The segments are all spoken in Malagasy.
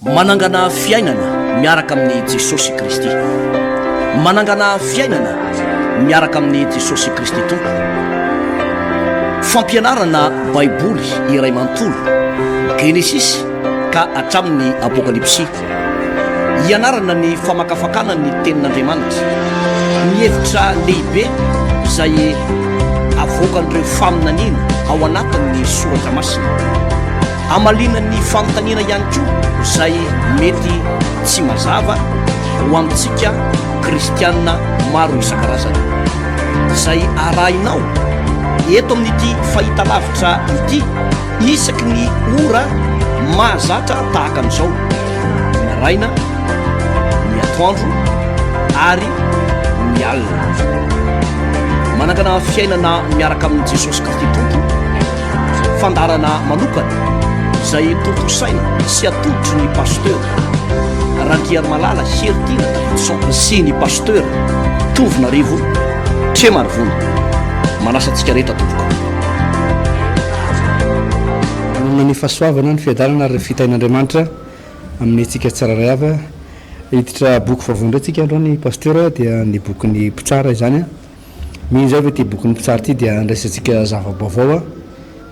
Manangana fiainana miaraka amin'i Jesosy Kristy. Manangana fiainana miaraka amin'i Jesosy Kristy Tompo. Fampianarana Baiboly iray manontolo, Genesisy ka hatramin'ny Apokalypsy. Hianarana ny famakafakana ny Tenin'Andriamanitra, ny hevitra lehibe izay avoakan'ireo faminaniana ao anatin'ny Soratra Masina. Hamaliana ny fanontaniana ihany koa izay mety tsy mazava ho amintsika kristiana maro isan-karazany. Izay arahinao eto amin'ity fahitalavitra ity isaky ny ora mahazatra tahaka an'izao, ny maraina, ny atoandro ary ny alina. Manangana fiainana miaraka amin'i Jesosy Kristy Tompo. Fandaharana manokana izay tontosaina sy atolotry ny Pasteur Randriarimalala Heritiana Davidson sy ny Pasteur Tovonarivo Tremarivony. Manasa antsika rehetra tompoko. Manana ny fahasoavana, ny fiadanana ary ny fitahian'Andriamanitra amin'ny antsika tsirairay avy. Hiditra boky vaovao indray tsika androany Pasteur dia ny bokin'ny Mpitsara izany. Mino izay fa ity bokin'ny Mpitsara ity dia handraisantsika zava-baovao.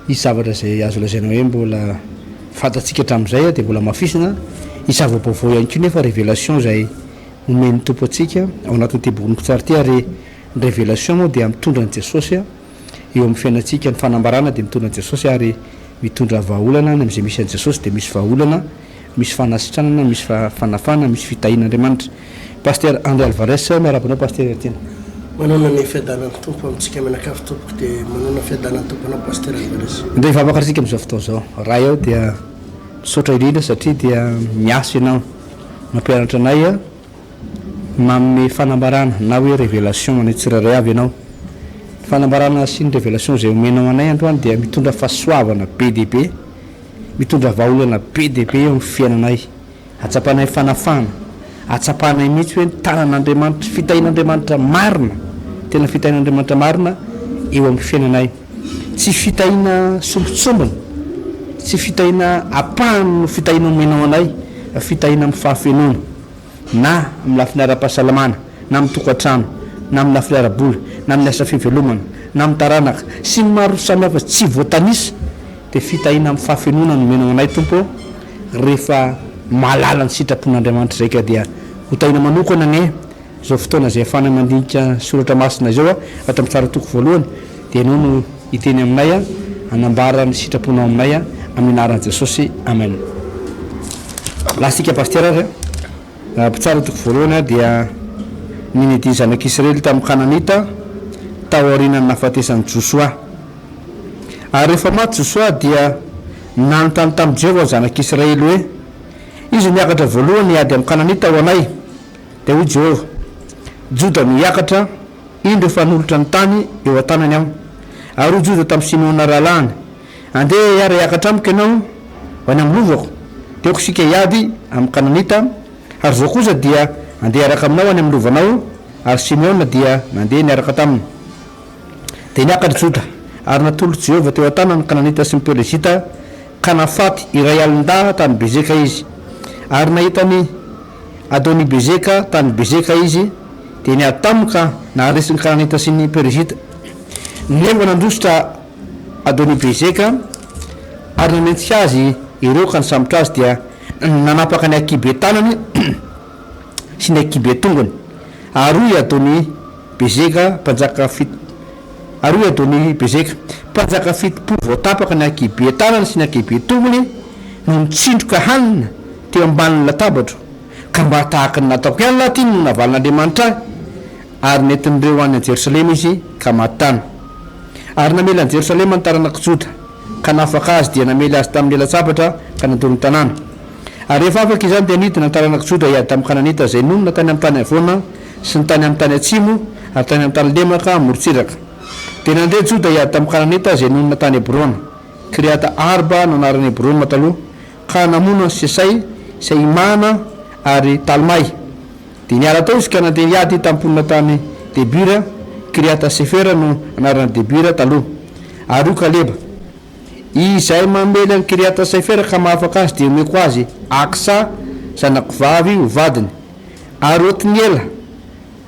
Hisy zavatra izay azo lazaina hoe mbola fantatsika hatramin'izay dia mbola hamafisina. Hisy zava-baovao ihany koa nefa révélation izay omen'ny Tompo antsika ao anatin'ity bokin'ny Mpitsara ity ary ny révélation moa dia mitondra an'i Jesosy eo amin'ny fiainantsika. Ny fanambarana dia mitondra an'i Jesosy ary mitondra vahaolana. Any amin'izay misy an'i Jesosy dia misy vahaolana. Misy fanasitranana, misy fanafana, misy fitahian'Andriamanitra. Pasteur André Alvarez, miarahaba anao Pasteur Heritiana. Manana ny fiadanan'ny Tompo amintsika mianakavy tompoko dia manana fiadanan'ny Tompo anao Pasteur Alvarez. Andeha hivavaka ary isika amin'izao fotoana izao. Ray aho dia misaotra indrindra satria dia miasa Ianao mampianatra anay, manome fanambarana na hoe révélation anay tsirairay avy Ianao. Ny fanambarana sy ny révélation izay omenao anay androany dia mitondra fahasoavana be dia be. Mitondra vahaolana be dia be eo amin'ny fiainanay. Ahatsapanay fanafahana. Ahatsapanay mihitsy hoe ny tanan'Andriamanitra, fitahian'Andriamanitra marina, tena fitahian'Andriamanitra marina eo amin'ny fiainanay. Tsy fitahiana sombintsombiny, tsy fitahiana ampahany no fitahiana omenao anay, fa fitahiana amin'ny fahafenoana. na amin'ny lafiny ara-pahasalamana, na amin'ny tokantrano, na amin'ny lafiny ara-bola, na amin'ny asa fivelomana, na amin'ny taranaka, sy ny maro samihafa tsy voatanisa, dia fitahiana amin'ny fahafenoana no omenao anay Tompo ô, rehefa mahalala ny sitrapon'Andriamanitra izay ka dia ho tahiana manokana anie izao fotoana izay ahafahanay mandinika soratra masina izao ato amin'ny tsara toko voalohany dia ianao no hiteny aminay hanambara ny sitraponao aminay amin'ny anaran'i Jesosy amen. Lastika Pasitera ary a. Mpitsara toko voalohany dia ny nidian'ny zanak'Israely tamin'ny Kananita tao aorianan'ny nahafatesan'i Josoa. Ary rehefa maty Josoa dia nanontany tamin'i Jehovah ny zanak'Israely hoe, Iza no hiakatra voalohany hiady amin'ny Kananita ho anay? Dia hoy Jehovah, Joda no hiakatra, indro efa hanolotra ny tany eo an-tanany aho. Ary hoy Joda tamin'i Simeona rahalahiny, Andeha hiara-hiakatra amiko ianao ho any amin'ny lovako, dia aoka isika hiady amin'ny Kananita, ary izaho kosa dia handeha hiaraka aminao any amin'ny lovanao, ary Simeona dia nandeha niaraka taminy. Dia niakatra Joda, ary natolotr'i Jehovah teo an-tanany ny Kananita sy ny Perezita, ka nahafaty iray alin-dahy tany Bezeka izy. Ary nahita an'i Adoni-bezeka tany Bezeka izy, dia niady taminy ka naharesy ny Kananita sy ny Perezita. Nefa nandositra Adoni-bezeka, ary nanenjika azy ireo ka nisambotra azy, dia nanapaka ny ankihibe-tanany sy ny ankihibe-tongony. Ary hoy i Adoni-bezeka, mpanjaka fit Ary hoy Adoni-bezeka, mpanjaka 70 voatapaka ny ankihibe-tanany sy ny ankihibe-tongony no nitsindroka hanina teo ambanin'ny latabatro, ka mba tahaka ny nataoko ihany lahy ity no navalin'Andriamanitra ahy. Ary nentin'ireo any Jerosalema izy ka maty tany. Ary namely an'i Jerosalema ny taranak'i Joda, ka nahafaka azy, dia namely azy tamin'ny ela-tsabatra ka nandoro ny tanàna. Ary rehefa afaka izany, dia nidina ny taranak'i Joda hiady tamin'ny Kananita izay nonina tany amin'ny tany havoana sy ny tany amin'ny tany atsimo ary tany amin'ny tany lemaka amorontsiraka. Dia nandeha Joda hiady tamin'ny Kananita izay nonina tany Hebrona, Kiriata-arba no anaran'i Hebrona taloha, ka namono an'i Sesay sy Ahimana ary Talmay. Dia niala tao izy ka nandeha hiady tamin'ny mponina tany Debira, Kiriata-sefera no anaran'i Debira taloha. Ary hoy Kaleba, Izay mamely an'i Kiriata-sefera ka mahafaka azy dia omeko azy Aksa zanako vavy ho vadiny. Ary Otniela,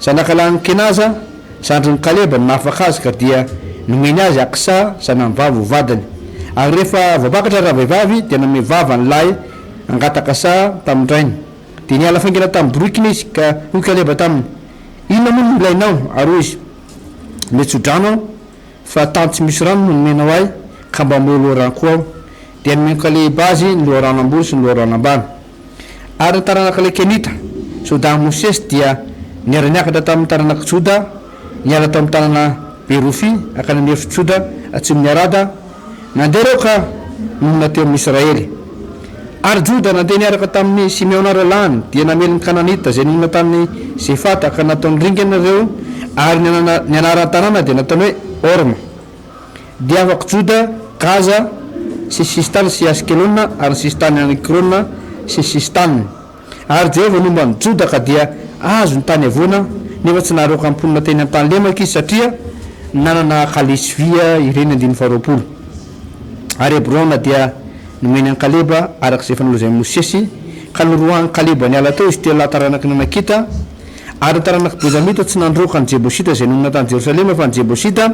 zanakalahin'i Kenaza, zandrin'i Kaleba no nahafaka azy ka dia nomeny azy Aksa zanany vavy ho vadiny. Ary rehefa voampakatra ravehivavy dia nanome vava ny lahy hangataka saha tamin-drainy. Dia niala faingana tamin'ny borikiny izy ka hoy Kaleba taminy, Inona moa no ilainao? Ary hoy izy, Omeo tso-drano aho. Fa tany tsy misy rano no nomenao ahy, ka mba omeo loharano koa aho. Dia nomen'i Kaleba azy ny loharano ambony sy ny loharano ambany. Ary ny taranak'ilay Kenita, Jodahin'i Mosesy, dia niara-niakatra tamin'ny taranak'i Joda, niala tao amin'ny tanàna Berofy hankany amin'ny efitr'i Joda, atsimon'i Arada. Nandeha ireo ka nonina teo amin'i Israely. Ary Joda nandeha niaraka tamin'i Simeona rahalahiny, dia namely ny Kananita izay nonina tany Zefata, ka nataony ringana ireo, ary ny ny anaran-tanàna dia nataony hoe Horma. Dia afak'i Joda Gaza sy sisintany sy Askelona ary ny sisintany any Ekrona sy ny sisintaniny. Ary Jehovah nomba an'i Joda ka dia azo ny tany havoana, nefa tsy naharoaka ny mponina teny an-tany lemaka izy, satria nanana kalesy vy ireny andininy faharoapolo. Ary Hebrona dia nomeny an'i Kaleba, araka izay efa nolazain'i Mosesy, ka noroahin'i Kaleba niala teo izy telolahy taranaky ny Anakita. Ary ny taranak'i Benjamita tsy nandroaka ny Jebosita izay nonina tany Jerosalema, fa ny Jebosita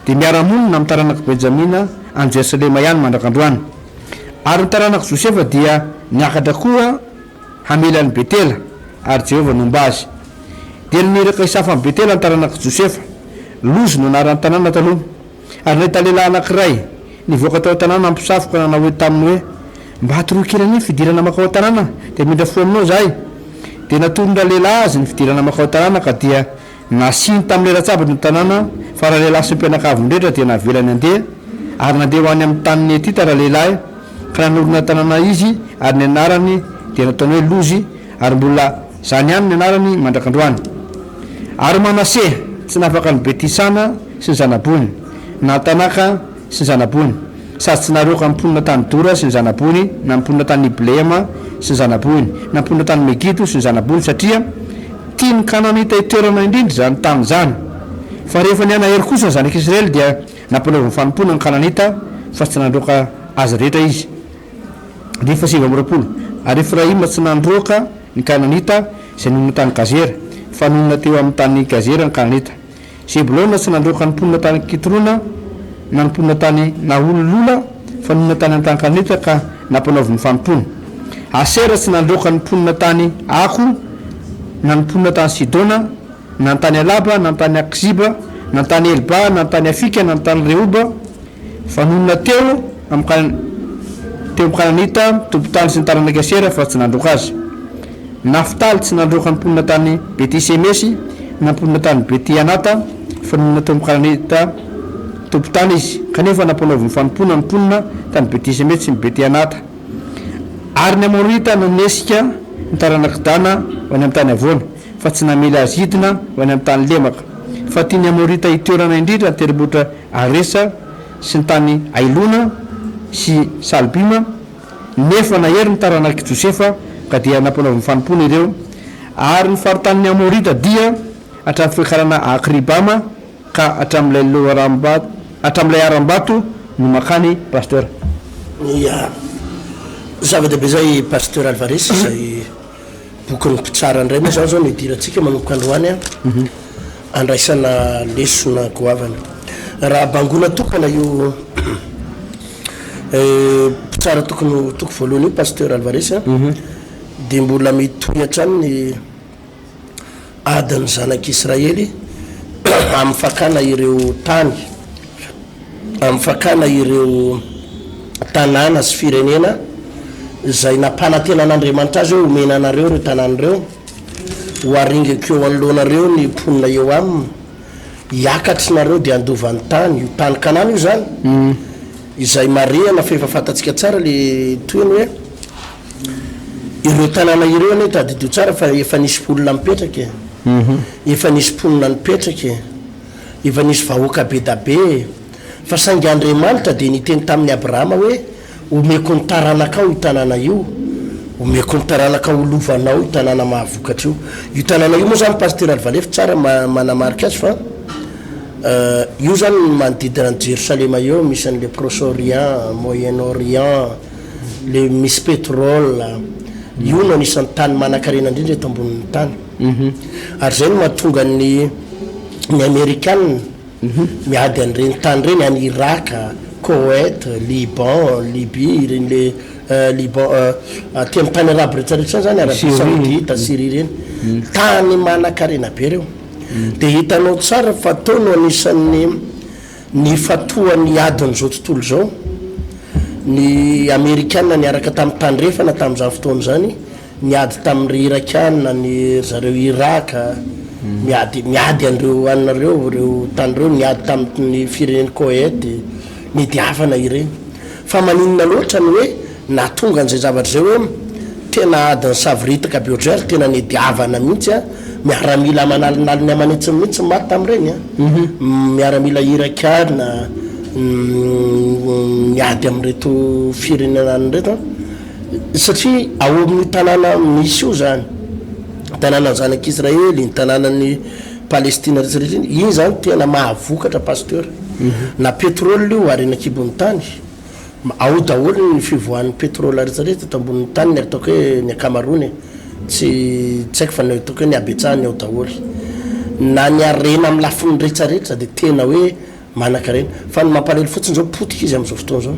dia miara-monina amin'ny taranak'i Benjamina any Jerosalema ihany mandraka androany. Ary ny taranak'i Josefa dia niakatra koa hamely an'i Betela, ary Jehovah nomba azy. Dia naniraka hisafa an'i Betela ny taranak'i Josefa. Lozy no anaran'ny tanàna taloha. Ary nahita lehilahy anankiray nivoaka tao an-tanàna hampisafo ka nanao hoe taminy hoe, Mba atoroy kely anie ny fidirana mankao an-tanàna, dia hamindra fo aminao izahay. Dia natoron-dralehilahy azy ny fidirana mankao an-tanàna, ka dia Nasiany tamin'ilay ratsabatry ny tanàna fa ralehilahy sy ny mpianakaviny rehetra dia navelany handeha, ary nandeha ho any amin'ny tanin'ny Hetita ralehilahy, ka nanorina tanàna izy, ary ny anarany dia nataony hoe Lozy, ary mbola izany ihany ny anarany mandrak'androany. Ary Manase tsy nahafaka an'i Beti-sana sy ny zana-bohiny, na Tanaka sy ny zana-bohiny, sady tsy naroaka ny mponina tany Dora sy ny zana-bohiny, na ny mponina tany Ibleama sy ny zana-bohiny, na ny mponina tany Megido sy ny zana-bohiny, satria tian'ny Kananita hitoerana indrindra izany tany izany. Fa rehefa nihanahery kosa ny zanak'Israely, dia nampanaoviny fanompoana ny Kananita, fa tsy nandroaka azy rehetra izy. Andininy fahasivy amby 20. Ary Efraima tsy nandroaka ny Kananita izay nonina tany Gazera, fa nonina teo amin'ny tany Gazera ny Kananita. Zebolona tsy nandroaka ny mponina tany Kitrona na ny mponina tany Nahololola, fa nonina tany an-tany-kaneta ka nampanaoviny fanompoana. Asera tsy nandroaka ny mponina tany Ako na ny mponina tany Sidona, na ny tany Alaba, na ny tany Akziba, na ny tany Helba, na ny tany Afika, na ny tany Rehoba, fa nonina teo amin'ny teo amin'ny Kananita tompon-tany sy ny taranak'i Asera, fa tsy nandroaka azy. Naftaly tsy nandroaka ny mponina tany Beti-semesy, na mponina tany Beti-anata, fa nonina teo amin'ny Kananita tompon-tany izy, kanefa nampanaoviny fanompoana ny mponina tany Beti-semesy sy ny Beti-anata. Ary ny Amorita nanesika ny taranak'i Dana ho any amin'ny tany havoana, fa tsy namely azy hidina ho any amin'ny tany lemaka. Fa tian'ny Amorita hitoerana indrindra ny tendrombohitra Aresa sy ny tany Ailona sy Salbima, Nefa nahery ny taranak'i Josefa, ka dia nampanaoviny fanompoana ireo. Ary ny faritanin'ny Amorita dia hatramin'ny fiakarana Akribama ka hatramin'ilay loharambato, hatramin'ilay harambato no mankany Pasteur. Ya. Zava-dehibe izay Pasteur Alvarez izay bokin'ny mpitsara indray moa izany izao no idirantsika manomboka androany an. Andraisana lesona goavana. Raha bangoina tokana io mpitsara tokony ho toko voalohany io Pasteur Alvarez a, dia mbola mitohy hatrany ny adin'ny zanak'Israely amin'ny fakana ireo tany, amin'ny fakana ireo tanàna sy firenena izay nampanantenan'Andriamanitra azy hoe omena anareo ireo tanàna ireo. Ho aringako eo anoloanareo ny mponina eo aminy, hiakatra nareo dia handova ny tany, io tany Kanana io izany, izay marihana fa efa fantatsika tsara le tohiny hoe ireo tanàna ireo anie tadidio tsara fa efa nisy olona nipetraka e, efa nisy mponina nipetraka e, efa nisy vahoaka be da be e, fa saingy Andriamanitra dia niteny tamin'i Abrahama hoe Omeko ny taranakao io tanàna io, omeko ny taranakao ho lovanao io tanàna mahavokatra io. Io tanàna io moa izany Pasitera Alvalefy tsara manamarika azy fa. Io zany ny manodidina an'i Jerosalema eo misy an'le Proche Orient, Moyen Orient, le misy pétrole, io no anisan'ny tany manankarena indrindra eto ambonin'ny tany. Ary zay no mahatonga ny ny Amerikana miady an'ireny tany ireny any Irak, Koweït, Liban, Libye, ireny le Liban, aty amin'ny tany arabo rehetra rehetra any zany, Arabie Saoudite, Syrie ireny. Tany manankarena be ireo. Dia hitanao tsara fa teo no anisan'ny nifantohan'ny adin'izao tontolo izao. Ny Amerikana niaraka tamin'ny Tandrefana tamin'izany fotoana izany, niady tamin'ry Irakiana, ny ry zareo Irak, miady miady an'ireo anona ireo, ireo tany ireo, niady tamin'ny firenen'i Koety, niadiavana ireny. Fa maninona loatra ny hoe Nahatonga an'izay zavatra izay hoe tena adin'ny savoritaka be ohatr'izay ary tena niadiavana mihitsy an, miaramila aman'alinaliny aman'hetsiny mihitsy ny maty tamin'ireny an, miaramila irakiana niady amin'ireto firenena ireto an, satria ao amin'io tanàna misy io izany, tanànan'ny zanak'Israely, ny tanànan'i Palestina rehetra rehetra iny, iny izany tena mahavokatra Pasteur, na pétrole io harena an-kibon'ny tany. Ao daholo ny fivoahan'ny pétrole rehetra rehetra eto ambonin'ny tany ny ataoko hoe ny ankamaroany e, tsy tsy haiko fa ny ataoko hoe ny habetsahany ao daholo. Na ny harena amin'ny lafiny rehetra rehetra dia tena hoe manankarena. Fa ny mampalahelo fotsiny izao potika izy amin'izao fotoana izao.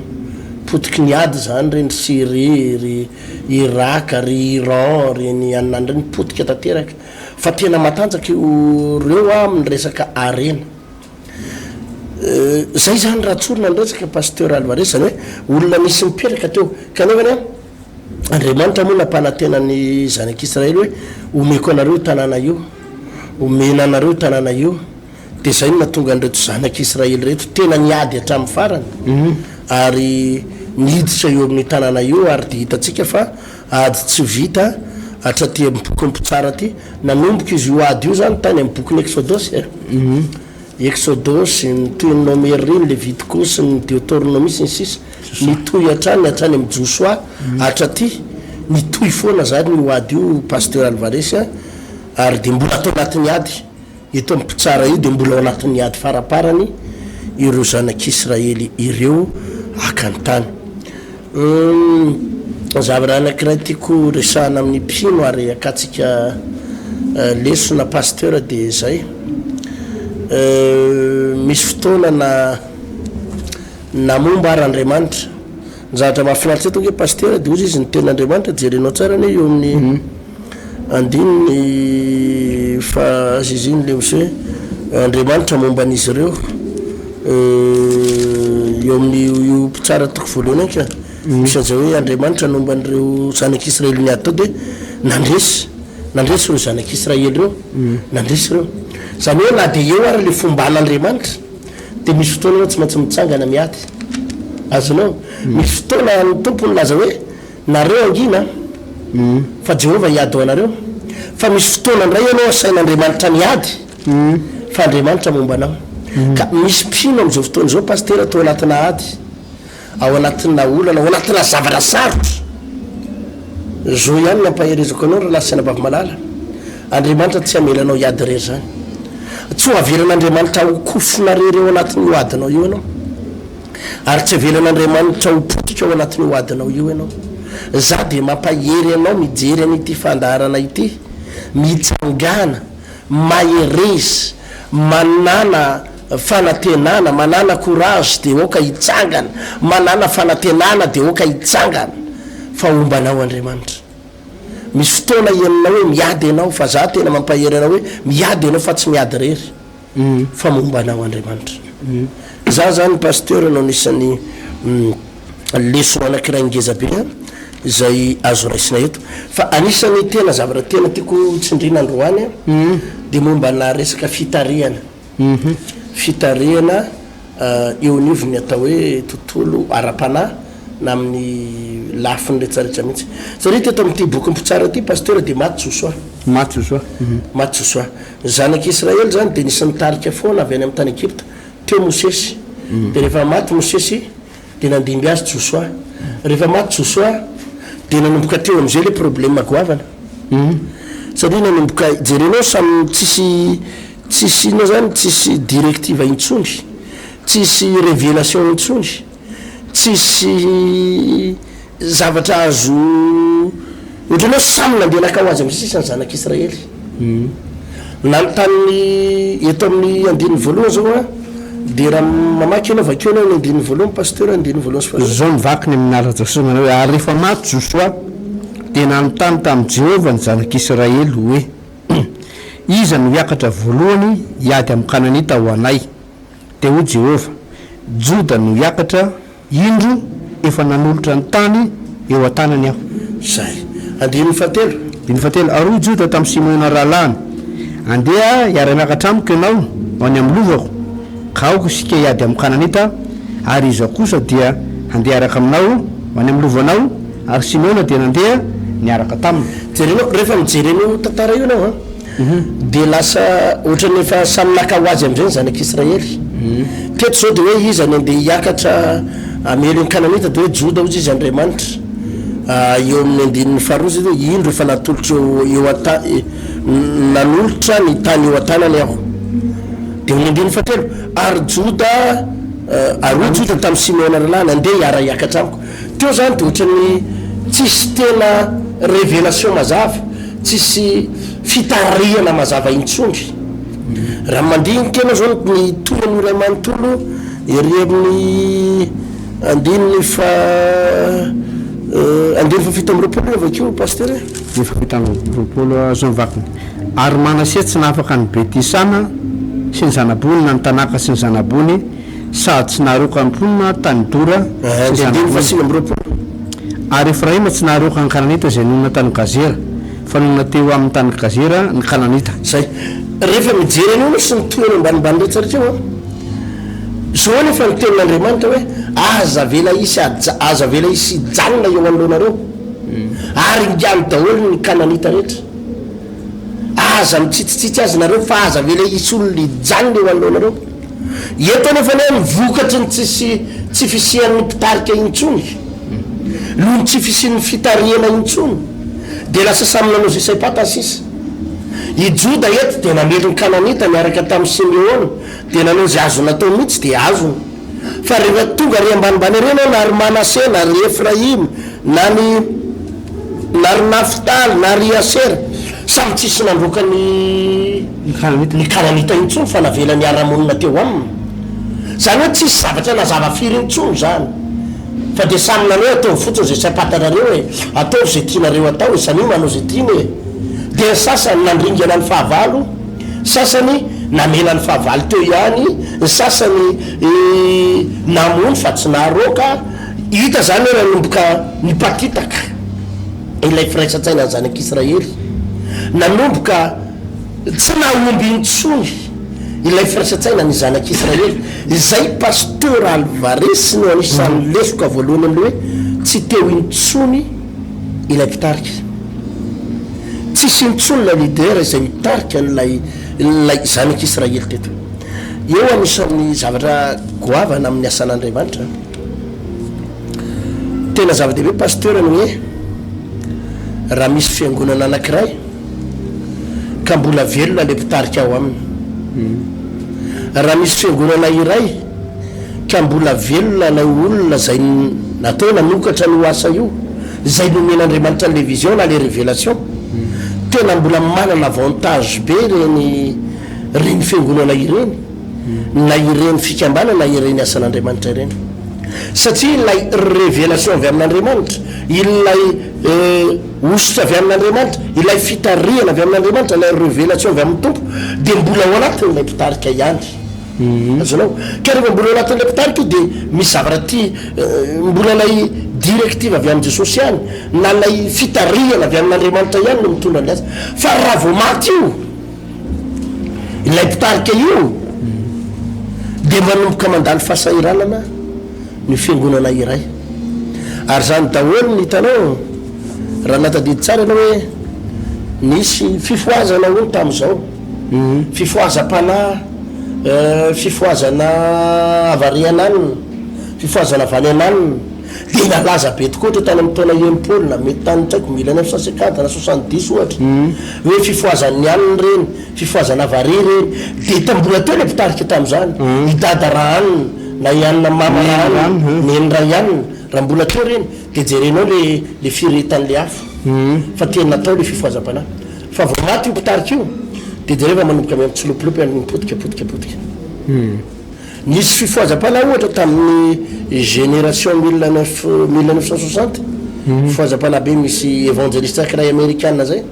Potiky ny ady izany ireny ry Syrie, ry Irak, ry Iran, ireny anona any ireny potika tanteraka. Fa tena matanjaka io ireo amin'ny resaka harena. Zay zany raha tsorina ny resaka Pasteur Alvarez, zany hoe olona nisy nipetraka teo, kanefa anie Andriamanitra moa nampanantena ny zanak'Israely hoe omeko anareo io tanàna io, omena anareo io tanàna io, dia zay no nahatonga an'ireto zanak'Israely ireto tena niady hatramin'ny farany ary niditra eo amin'io tanàna io ary dia hitantsika fa ady tsy vita hatraty amin'ny bokin'ny Mpitsara aty, nanomboka izy io ady io zany tany amin'ny bokin'ny Eksodosy e. Eksodosy, ny toy ny Nomery, ny Levitikosy, ny Deotornomia sy ny sisa Nitohy hatrany hatrany amin'i Josoa hatraty, nitohy foana zany io ady io Pasteur Alvarez a, ary dia mbola ato anatin'ny ady, eto amin'ny mpitsara io dia mbola ao anatin'ny ady faraparany ireo zanak'Israely ireo haka ny tany. Humm zavatra anakiray tiako resahana amin'ny mpino ary akatsika lesona pasteur dia zay misy fotoana na na momba ary Andriamanitra ny zavatra mahafinaritra eto ange pasteur dia hozy izy ny tenin'Andriamanitra jerenao tsara anie eo amin'ny Andininy faha azy izy iny le misy hoe Andriamanitra momba an'izy ireo eo amin'ny io mpitsara toko voalohany io ka misy an'izay hoe Andriamanitra nomba an'ireo zanak'Israely niady tao dia nandresy nandresy ireo zanak'Israely ireo nandresy ireo izany hoe na dia eo ary le fomban'Andriamanitra dia misy fotoana ianao tsy maintsy mitsangana miady azonao misy fotoana ny Tompo nilaza hoe Nareo hangina fa Jehovah hiady ho anareo. Fa misy fotoana indray ianao asain'Andriamanitra miady fa Andriamanitra momba anao. Ka misy mpino amin'izao fotoana izao Pasitera tao anatina ady, ao anatina olana, ao anatina zavatra sarotra. Zo ihany ny ampaherezako anao ry lahy sy anabavy malala. Andriamanitra tsy hamela anao hiady irery izany. Tsy ho avelan'Andriamanitra ho kofona irery ao anatin'io adinao io ianao. Ary tsy avelan'Andriamanitra ho potika ao anatin'io adinao io ianao. Za dia mampahery anao mijery an'ity fandaharana ity, mitsangàna, mahereza, manàna fanantenana, manàna courage dia aoka hitsangana, manàna fanantenana dia aoka hitsangana fa homba anao Andriamanitra. Misy fotoana henonao hoe miady ianao fa za tena mampahery anao hoe miady ianao fa tsy miady irery. fa momba anao Andriamanitra. Za zany Pasteur no anisan'ny lesona anakiray ngeza be izay azo raisina eto. Fa anisan'ny tena zavatra tena tiako tsindrina androany dia momba na resaka fitarihana. Fitarihana eo anivon'ny atao hoe tontolo ara-panahy na amin'ny lafiny rehetrarehetra mihitsy. Satria teto amin'ity bokin'ny Mpitsara ity Pasteur dia maty Josoa. Maty Josoa. Maty Josoa. Ny zanak'i Israely izany dia nisy nitarika foana avy any amin'ny tany Egypta. Teo Mosesy. Dia rehefa maty Mosesy, dia nandimby azy Josoa. Rehefa maty Josoa, dia nanomboka teo amin'izay ilay problème goavana. Satria nanomboka, jerenao samy tsisy. Tsisy inona zany, tsisy directive intsony, tsisy révélation intsony, tsisy zavatra azo, ohatran'ny hoe samy nandeha naka ho azy amin'izay sisa ny zanak'Israely. Nanontany eto amin'ny andininy voalohany zao an, dia raha mamaky ianao, vakio ianao ny andininy voalohany Pasteur, andininy voalohany sy faharoa. Izao no vakiny amin'ny anaran'i Jesosy manao hoe, Ary rehefa maty Josoa, dia nanontany tamin'i Jehovah ny zanak'Israely hoe, Iza no hiakatra voalohany hiady amin'ny Kananita ho anay? Dia hoy Jehovah, Joda no hiakatra, indro, efa nanolotra ny tany eo an-tanany aho. Izay. Andininy fahatelo. Andininy fahatelo. Ary hoy Joda tamin'i Simeona rahalahiny, Andeha hiara-miakatra amiko ianao ho any amin'ny lovako, ka aoka isika hiady amin'ny Kananita, ary izaho kosa dia handeha hiaraka aminao ho any amin'ny lovanao. Ary Simeona dia nandeha niaraka taminy. Jerenao, rehefa mijery an'io tantara io ianao an, dia lasa ohatran'ny efa samy naka ho azy amin'izay ny zanak'Israely. Teto izao dia hoe iza no andeha hiakatra hamely ny Kananita, dia hoe Joda hozy izy Andriamanitra. Eo amin'ny andininy faharoa izay dia hoe indro efa natolotro eo eo an-ta-, nanolotra ny tany eo an-tanany aho. Dia eo amin'ny andininy fahatelo, ary Joda, ary hoy Joda tamin'i Simeona rahalahiny, andeha hiara-hiakatra amiko. Teo zany de ohatran'ny tsisy tena révélation mazava, tsisy fitarihana mazava intsony. Raha mandinika ianao zao ny tohiny iray manontolo ery amin'ny andininy faha andininy faha 27 io vakio Pasteur e. Andininy faha 27 izao ny vakiny, Ary Manase tsy nahafaka an'i Beti-sana sy ny zana-bohiny na ny Tanaka sy ny zana-bohiny, sady tsy naharoaka ny mponina tany Dora sy ny Andininy faha 29. Ary Efraima tsy naharoaka ny Kananita izay nonina tany Gazera, fa nonina teo amin'ny tany Gazera ny Kananita. Izay. Rehefa mijery an'io ianao sy ny tohiny ambanimbany rehetra rehetra eo an, izao anefa ny tenin'Andriamanitra hoe, Aza avela hisy haja, aza avela hisy hijanona eo anoloanareo, ary ingano daholo ny Kananita rehetra. Aza mitsitsitsitsy azy nareo, fa aza avela hisy olona hijanona eo anoloanareo. Eto anefa anie ny vokatry ny tsisy tsy fisian'ny mpitarika intsony, noho ny tsy fisian'ny fitarihana intsony, dia lasa samy nanao izay saim-pantany sisa. I Joda eto dia namely ny Kananita niaraka tamin'i Simeona, dia nanao izay azony natao mihitsy dia azony. Fa rehefa tonga ary ambanimbany ary ianao na ry Manase na ry Efraima na ny na ry Naftaly na ry Asera, samy tsisy nandroaka ny ny Kananita intsony fa navela niara-monina teo aminy. Izany hoe tsisy zavatra nazava firy intsony izany fa dia samy nanao hoe ataovy fotsiny izay saim-pantanareo e, ataovy izay tianareo atao e, samia manao izay tiany e. Dia ny sasany nandringana ny fahavalo, sasany namela ny fahavalo teo ihany, ny sasany namono fa tsy naharoaka. Hita izany hoe nanomboka nipatitaka ilay firaisan-tsaina ny zanak'Israely. Nanomboka tsy nahomby intsony ilay firaisan-tsaina ny zanak'Israely. Izay Pasteur Alvarez no anisan'ny lesoka voalohany amin'ilay hoe tsy teo intsony ilay mpitarika. Tsisy intsony ilay leader izay mitarika an'ilay ilay zanak'Israely teto. Eo anisan'ny zavatra goavana amin'ny asan'Andriamanitra. Tena zava-dehibe Pasteur ny hoe raha misy fiangonana anankiray ka mbola velona ilay mpitarika ao aminy. Raha misy fiangonana iray ka mbola velona ilay olona izay natao hoe nanokatra an'io asa io, izay nomen'Andriamanitra an'ilay vision na ilay révélation, tena mbola manana avantage be ireny ireny fiangonana ireny. na ireny fikambanana na ireny asan'Andriamanitra ireny. Satria ilay révélation avy amin'Andriamanitra, ilay hosotra avy amin'Andriamanitra, ilay fitarihana avy amin'Andriamanitra, ilay révélation avy amin'ny Tompo dia mbola ao anatin'ilay mpitarika ihany. Azonao? Ka rehefa mbola ao anatin'ilay mpitarika io dia misy zavatra tia, mbola ilay directive avy amin'i Jesosy ihany, na ilay fitarihana avy amin'Andriamanitra ihany no mitondra an'ilay asa. Fa raha vao maty io, Ilay mpitarika io dia manomboka mandalo fahasahiranana ny fiangonana iray. Ary izany daholo no hitanao raha natadidy tsara ianao hoe nisy fifohazana hono tamin'izao. Fifohazam-panahy, fifohazana avy ary ananona, fifohazana avy any ananona. Dia nalaza be tokoa ohatra tany amin'ny taona 60 na mety tany tsy haiko mille neuf cent cinquante na soixante dix ohatra hoe fifohazan'ny alina ireny, fifohazana avaria ireny. Dia ta mbola teo ilay mpitarika tamin'izany, i Dada Rahanina na i Anina Mama Rahanina, Neny Rayanina, raha mbola teo ireny dia jerenao le le firehetan'le afo fa tena natao le fifohazam-panahy. Fa vao maty io mpitarika io dia jereo fa manomboka miha-mitsilopilopy ary mipotika potika potika. Nisy fifohazam-panahy ohatra tamin'ny génération mille neuf 1960, fifohazam-panahy be misy evangeliste anankiray amerikana zay,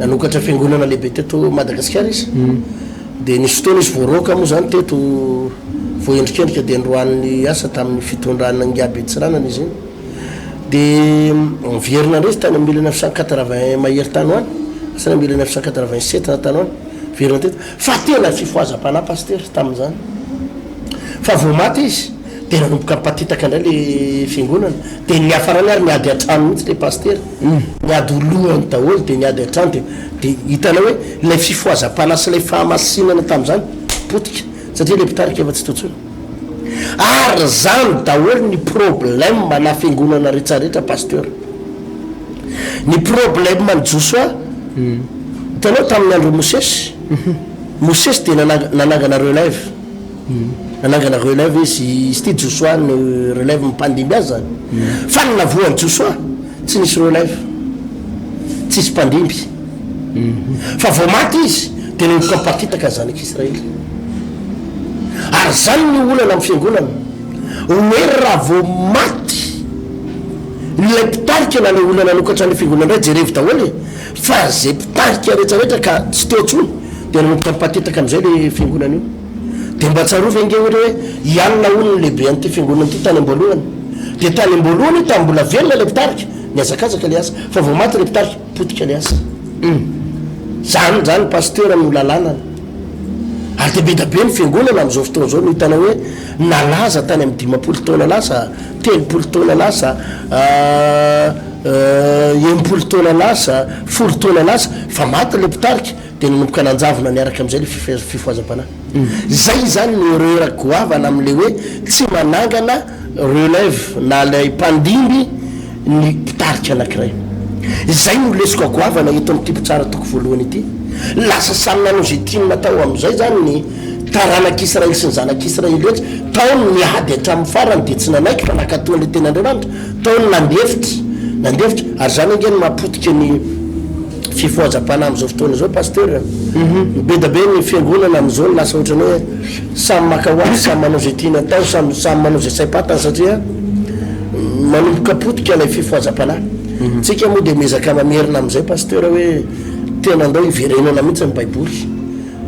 nanokatra fiangonana lehibe teto Madagasikara izy, dia nisy fotoana izy voaroaka moa zany teto, voaendrikendrika dia noroahan'ny asa tamin'ny fitondrana Ingahy Betsiranana izy iny, dia niverina indray izy tany amin'ny 1980 mahery tany ho any, asa na 1987 na tany ho any, niverina teto. Fa tena fifohazam-panahy Pasitera tamin'izany. Fa vao maty izy dia nanomboka nipatitaka indray le fiangonana. Dia ny niafarany ary niady an-trano mihitsy le Pasitera. Niady ho lohany daholo dia niady an-trano dia dia hitanao hoe ilay fifohazam-panahy sy ilay fahamasinana tamin'izany potika satria ilay mpitarika efa tsy teo intsony. Ary zany daholo ny problème na fiangonana retsaretra Pasteur. Ny problème an'i Josoa, hitanao tamin'ny andron'i Mosesy, Mosesy dia nanangana relève, nanangana relève izy, izy ity Josoa ny relève mpandimby azy zany, fa ny navoan'i Josoa tsy nisy relève, tsisy mpandimby, fa vao maty izy dia nanomboka nipatitaka ny zanak'Israely. Ary zany ny olana amin'ny fiangonana, hoe raha vao maty Ilay mpitarika na ilay olona nanokatra an'ilay fiangonana indray jerevo daholo e! Fa zay mpitarika rehetra rehetra ka tsy teo intsony dia nanomboka nipatetaka amin'izay ilay fiangonana io. Dia mba tsarovy ange ohatra hoe i Anna hono no lehibe an'ity fiangonana ity tany am-boalohany. Dia tany am-boalohany io tamin'ny mbola velona ilay mpitarika, nihazakazaka ilay asa. Fa vao maty ilay mpitarika, potika ilay asa. Zany zany pasteur no lalànana. Ary dia be dia be ny fiangonana amin'izao fotoana izao no hitanao hoe nalaza tany amin'ny 50 taona lasa, 30 taona lasa, 60 taona lasa, 10 taona lasa, fa maty ilay mpitarika dia nanomboka nanjavona niaraka amin'izay ilay fifohazam-panahy. Izay izany no erreur goavana amin'ilay hoe tsy manangana relève na ilay mpandimby ny mpitarika anankiray. Izay no lesoka goavana eto amin'ity mpitsara toko voalohany ity. Lasa samy nanao izay tiany natao amin'izay izany ny taranak'Israely sy ny zanak'Israely rehetra. Tao ny niady hatramin'ny farany dia tsy nanaiky fa nankatò an'ilay tenin'Andriamanitra. Tao ny nandefitra, nandefitra. Ary izany ange no mahapotika ny fifohazam-panahy amin'izao fotoana izao Pasteur a. Be dia be ny fiangonana amin'izao no lasa ohatran'ny hoe samy maka ho azy, samy manao izay tiany atao, samy samy manao izay saim-patany satria manomboka potika ilay fifohazam-panahy. Tsika moa dia miezaka mamerina amin'izay Pasteur hoe tena andao hiverenana mihitsy ny baiboly.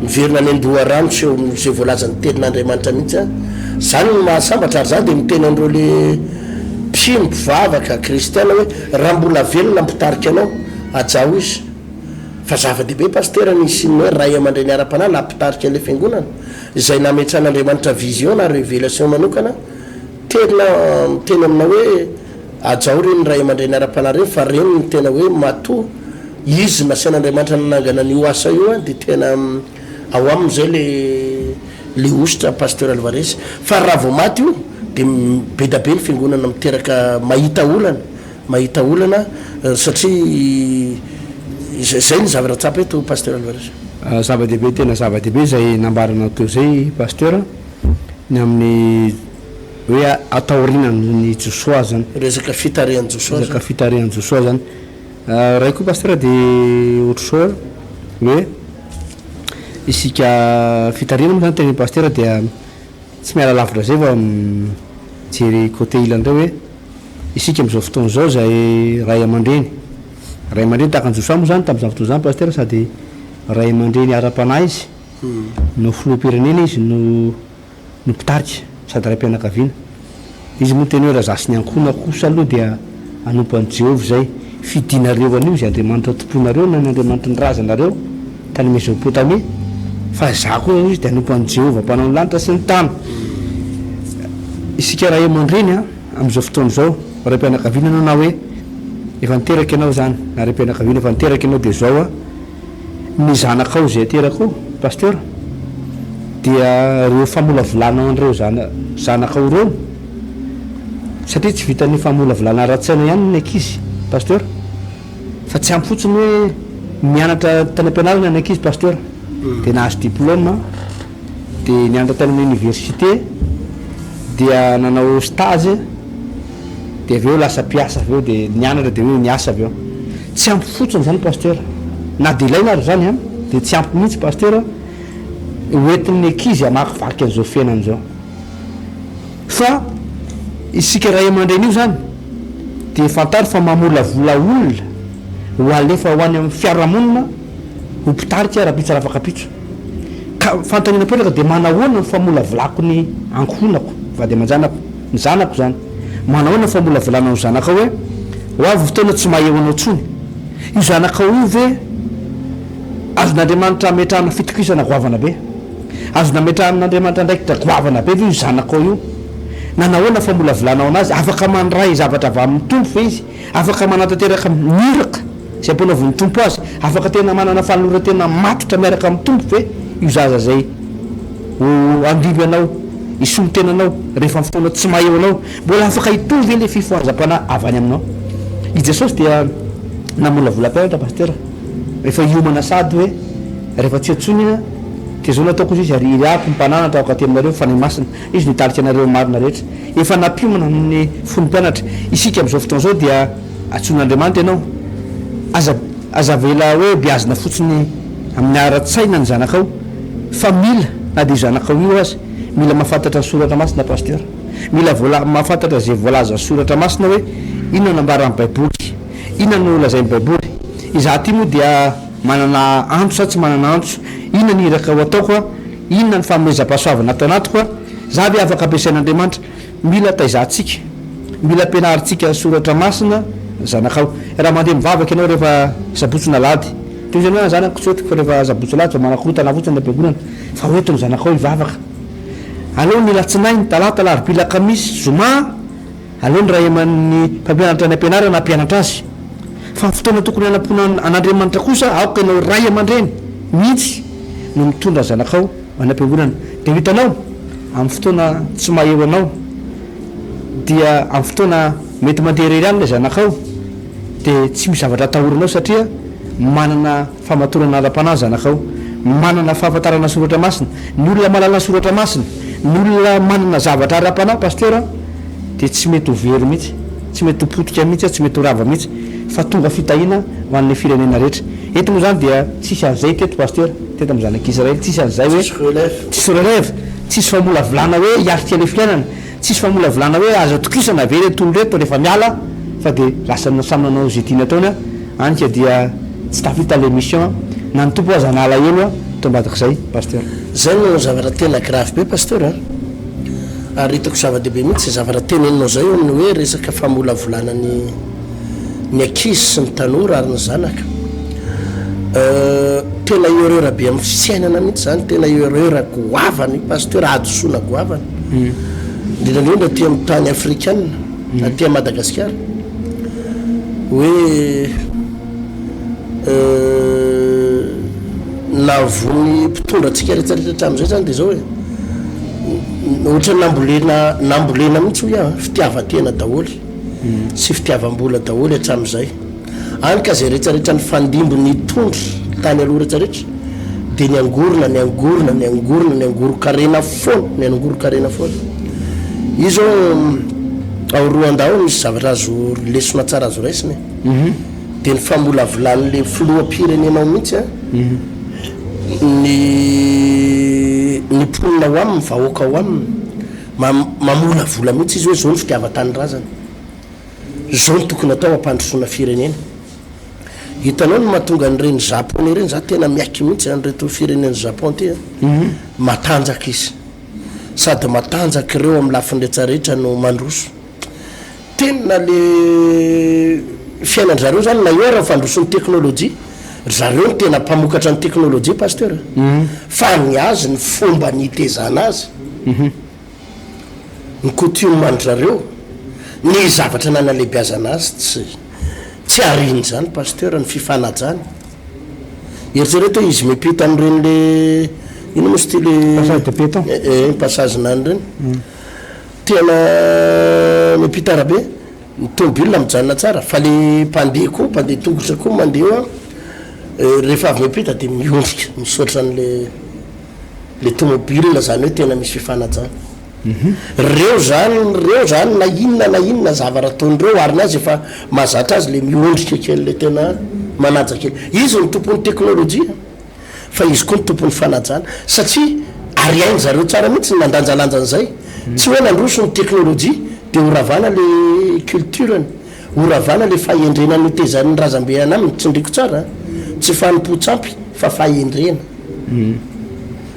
Miverina any an-doharano sy eo amin'izay voalazan'ny tenin'Andriamanitra mihitsy an. Izany no mahasambatra ary izaho dia miteny an'ireo le mpino, mpivavaka, kristiana hoe raha mbola velona ny mpitarika anao, hajao izy. Fa zava-dehibe Pasitera ny hisian'ny hoe ray aman-dreny ara-panahy na mpitarika ilay fiangonana, izay nametran'Andriamanitra vision na revelation manokana, tena miteny aminao hoe hajao ireny ray aman-dreny ara-panahy ireny fa ireny no tena hoe matoa izy nasain'Andriamanitra nanangana an'io asa io an dia tena ao aminy izay le le hosotra Pasteur Alvarez. Fa raha vao maty io dia bedabe ny fiangonana miteraka mahita olana. Mahita olana satria izay ny zavatra tsapa eto Pasteur Alvarez. Zava-dehibe tena zava-dehibe izay nambaranao teo izay Pasteur ny amin'ny hoe ataorianan'i Josoa zany. Resaka fitarihan'i Josoa zany. Resaka fitarihan'i Josoa zany. Ray koa Pasteur dia ohatr'izao hoe isika fitarihana moa zany tenin'i Pasteur dia tsy miala lavitra izay fa mijery côté ilany indray hoe Isika amin'izao fotoana izao izay ray aman-dreny, ray aman-dreny tahaka an'i Josoa moa izany tamin'izany fotoana izany Pasitera sady ray aman-dreny ara-panahy izy no filoham-pirenena izy no no mpitarika sady raim-pianakaviana. Izy moa niteny hoe raha izaho sy ny ankohonako kosa aloha dia hanompo an'i Jehovah izay. Fidinareo anio izay Andriamanitra tompoinareo na ny Andriamanitry ny razanareo tany Mezopotamia, fa izaho koa hoy izy dia hanompo an'i Jehovah Mpanao ny lanitra sy ny tany. Isika ray aman-dreny an! Amin'izao fotoana izao, raim-pianakaviana ianao na hoe efa niteraka ianao izany, na raim-pianakaviana efa niteraka ianao dia izao an, ny zanakao izay aterakao, Pasteur, dia ireo famolavolanao an'ireo zana, zanakao ireo, Satria tsy vitan'ny famolavolana ara-tsaina ihany ny ankizy Pasteur fa tsy ampy fotsiny hoe nianatra tany am-pianarana ny ankizy Pasteur dia nahazo diplôme dia nianatra tany amin'ny université dia nanao stage dia avy eo lasa mpiasa avy eo dia nianatra dia hoe niasa avy eo. Tsy ampy fotsiny izany Pasteur na dia ilaina ary izany an dia tsy ampy mihitsy Pasteur hoentin'ny ankizy hamakivaky an'izao fiainana izao. Fa isika ray aman-dreny io izany dia fantaro fa mamolavola olona ho alefa ho any amin'ny fiarahamonina ho mpitarika rahampitso rafakampitso. Ka fanontaniana apetraka dia manahoana ny famolavolako ny ankohonako, vady aman-janako, ny zanako izany. Manahoana ny famolavolanao ny zanakao hoe ho avy ny fotoana tsy maha eo anao intsony. Io zanakao io ve azon'Andriamanitra ametrahana fitokisana goavana be? Azo nametrahan'Andriamanitra andraikitra goavana be ve io zanakao io? Nanahoana famolavolanao anazy? Afaka mandray zavatra avy amin'ny Tompo ve izy? Afaka manatanteraka ny iraka izay ampanaovin'ny Tompo azy? Afaka tena manana fanoloran-tena matotra miaraka amin'ny Tompo ve io zaza izay ho handimby anao, hisolo tena anao rehefa amin'ny fotoana tsy maha eo anao? Mbola afaka hitohy ve ilay fifohazam-panahy avy any aminao? I Jesosy dia namolavola mpianatra, Pasitera. Efa hiomana sady hoe rehefa tsy eo tsony aho dia zao no ataoko hozy izy ary iriako mpananatra aoka aty aminareo ny Fanahy Masina izy no hitarika anareo amin'ny marina rehetra. Efa nampiomana ny fon'ny mpianatra. Isika amin'izao fotoana izao dia antsoin'Andriamanitra ianao. Aza aza avela hoe beazina fotsiny amin'ny ara-tsaina ny zanakao fa mila na dia io zanakao io aza mila mahafantatra ny soratra masina Pasteur. Mila voala mahafantatra izay voalazan'ny soratra masina hoe inona no ambaran'ny baiboly. Inona no lazain'ny Baiboly? Izaho ity moa dia manana antso sa tsy manana antso? Inona ny iraka ho ataoko? Inona ny fanomezam-pahasoavana ato anatiko? Izaho ve afaka ampiasain'Andriamanitra? Mila taizantsika, mila ampianarintsika soratra masina ny zanakao. Raha mandeha mivavaka ianao rehefa sabotsy na alahady, toy izany hoe zanako tsy entiko fa rehefa sabotsy alahady vao manakorontana fotsiny any am-piangonana, fa hoento ny zanakao hivavaka. Aleo ny alatsinainy, talata, alarobia, alakamisy, zoma, Aleo ny ray aman' ny mpampianatra any am-pianarana hampianatra azy. Fa ny fotoana tokony hanampoana an' Andriamanitra kosa aoka ianao ray aman-dreny mihitsy no mitondra ny zanakao any am-piangonana. Dia ho hitanao, amin'ny fotoana tsy maha eo anao, dia amin'ny fotoana mety mandeha irery any ilay zanakao, dia tsy misy zavatra atahoranao satria manana Famatorana ara-panahy zanakao. Manana fahafantarana soratra masina. Ny olona mahalala ny soratra masina, ny olona manana zavatra ara-panahy Pasteur a, dia tsy mety ho very mihitsy, tsy mety ho potika mihitsy, tsy mety ho rava mihitsy, fa tonga fitahiana ho an'ny firenena rehetra. Eto moa izany dia tsisy an'izay teto Pasteur, teto amin'ny zanak'Israely, tsisy an'izay hoe, Tsisy relève. Tsisy relève, tsisy famolavolana hoe hiatrika ilay fiainana. Tsisy famolavolana hoe azo atokisana ve ireto olona ireto rehefa miala fa dia lasa samy nanao izay tiany ataony any ka dia tsy tafita ilay mission na ny Tompo aza nalahelo tao ambadik'izay Pasteur. Zay no zavatra tena grave be Pasteur a! Ary hitako zava-dehibe mihitsy zay zavatra teneninao zay eo amin'ny hoe resaka famolavolana ny ny ankizy sy ny tanora ary ny zanaka. Tena erreur be amin'ny fiainana mihitsy zany, tena erreur goavana io Pasteur, hadisoana goavana. Indrindra indrindra aty amin'ny tany afrikana, aty Madagasikara, hoe nahavoa ny mpitondra antsika rehetra rehetra hatramin'izay zany dia zao e, ohatran'ny nambolena nambolena mihitsy hoy aho, fitiavan-tena daholo sy fitiavam-bola daholo hatramin'izay. Any ka izay rehetra rehetra nifandimby nitondra tany aloha rehetra rehetra dia niangorona niangorona niangorona niangoron-karena foana niangoron-karena foana. Io zao ao Rwanda ao misy zavatra azo lesona tsara azo raisina e. Dia ny famolavolan'le filoham-pirenena ao mihitsy an, ny ny mponina ao aminy, ny vahoaka ao aminy, mamolavola mihitsy izy hoe zao ny fitiavan-tanindrazana. Izao no tokony atao hampandrosoana firenena. Hitanao ny mahatonga an'ireny japonais ireny, za tena miaiky mihitsy an'ireto firenena japon ty a, matanjaka izy. Sady matanjaka ireo amin'ny lafiny rehetra rehetra no mandroso. Tena le fiainan-dry zareo zany na eo ary ny fandrosoan'ny teknolojia, ry zareo no tena mpamokatra ny teknolojia pasteur a, fa ny azy ny fomba nitezana azy. Ny coutume an-dry zareo, ny zavatra nanalebiazana azy tsy tsy ariny izany Pasteur, ny fifanajana. Eritrereto hoe izy miampita an'ireny le inona moa izy ity le Passage de piéton. Eh, eh, passage nany ireny. Tena. miampita arabe, ny tomobile mijanona tsara fa le mpandeha koa, mpandeha tongotra koa mandeha eo an, rehefa avy miampita dia miondrika misaotra an'le le tomobile, zany hoe tena misy fifanajana. Reo zany, reo zany na inona na inona zavatra ataon'ireo ary ny azy efa mahazatra azy le miondrika kely le tena manaja kely. Izy no tompon'ny teknolojia fa izy koa no tompon'ny fanajana satria ary hain-dry zareo tsara mihitsy ny mandanjalanja an'izay. Tsy hoe nandroso ny teknolojia dia ho ravana le culture-ny, ho ravana le fahendrena notezan'ny razambe anaminy, tsindriko tsara an, tsy fanompoan-tsampy fa fahendrena.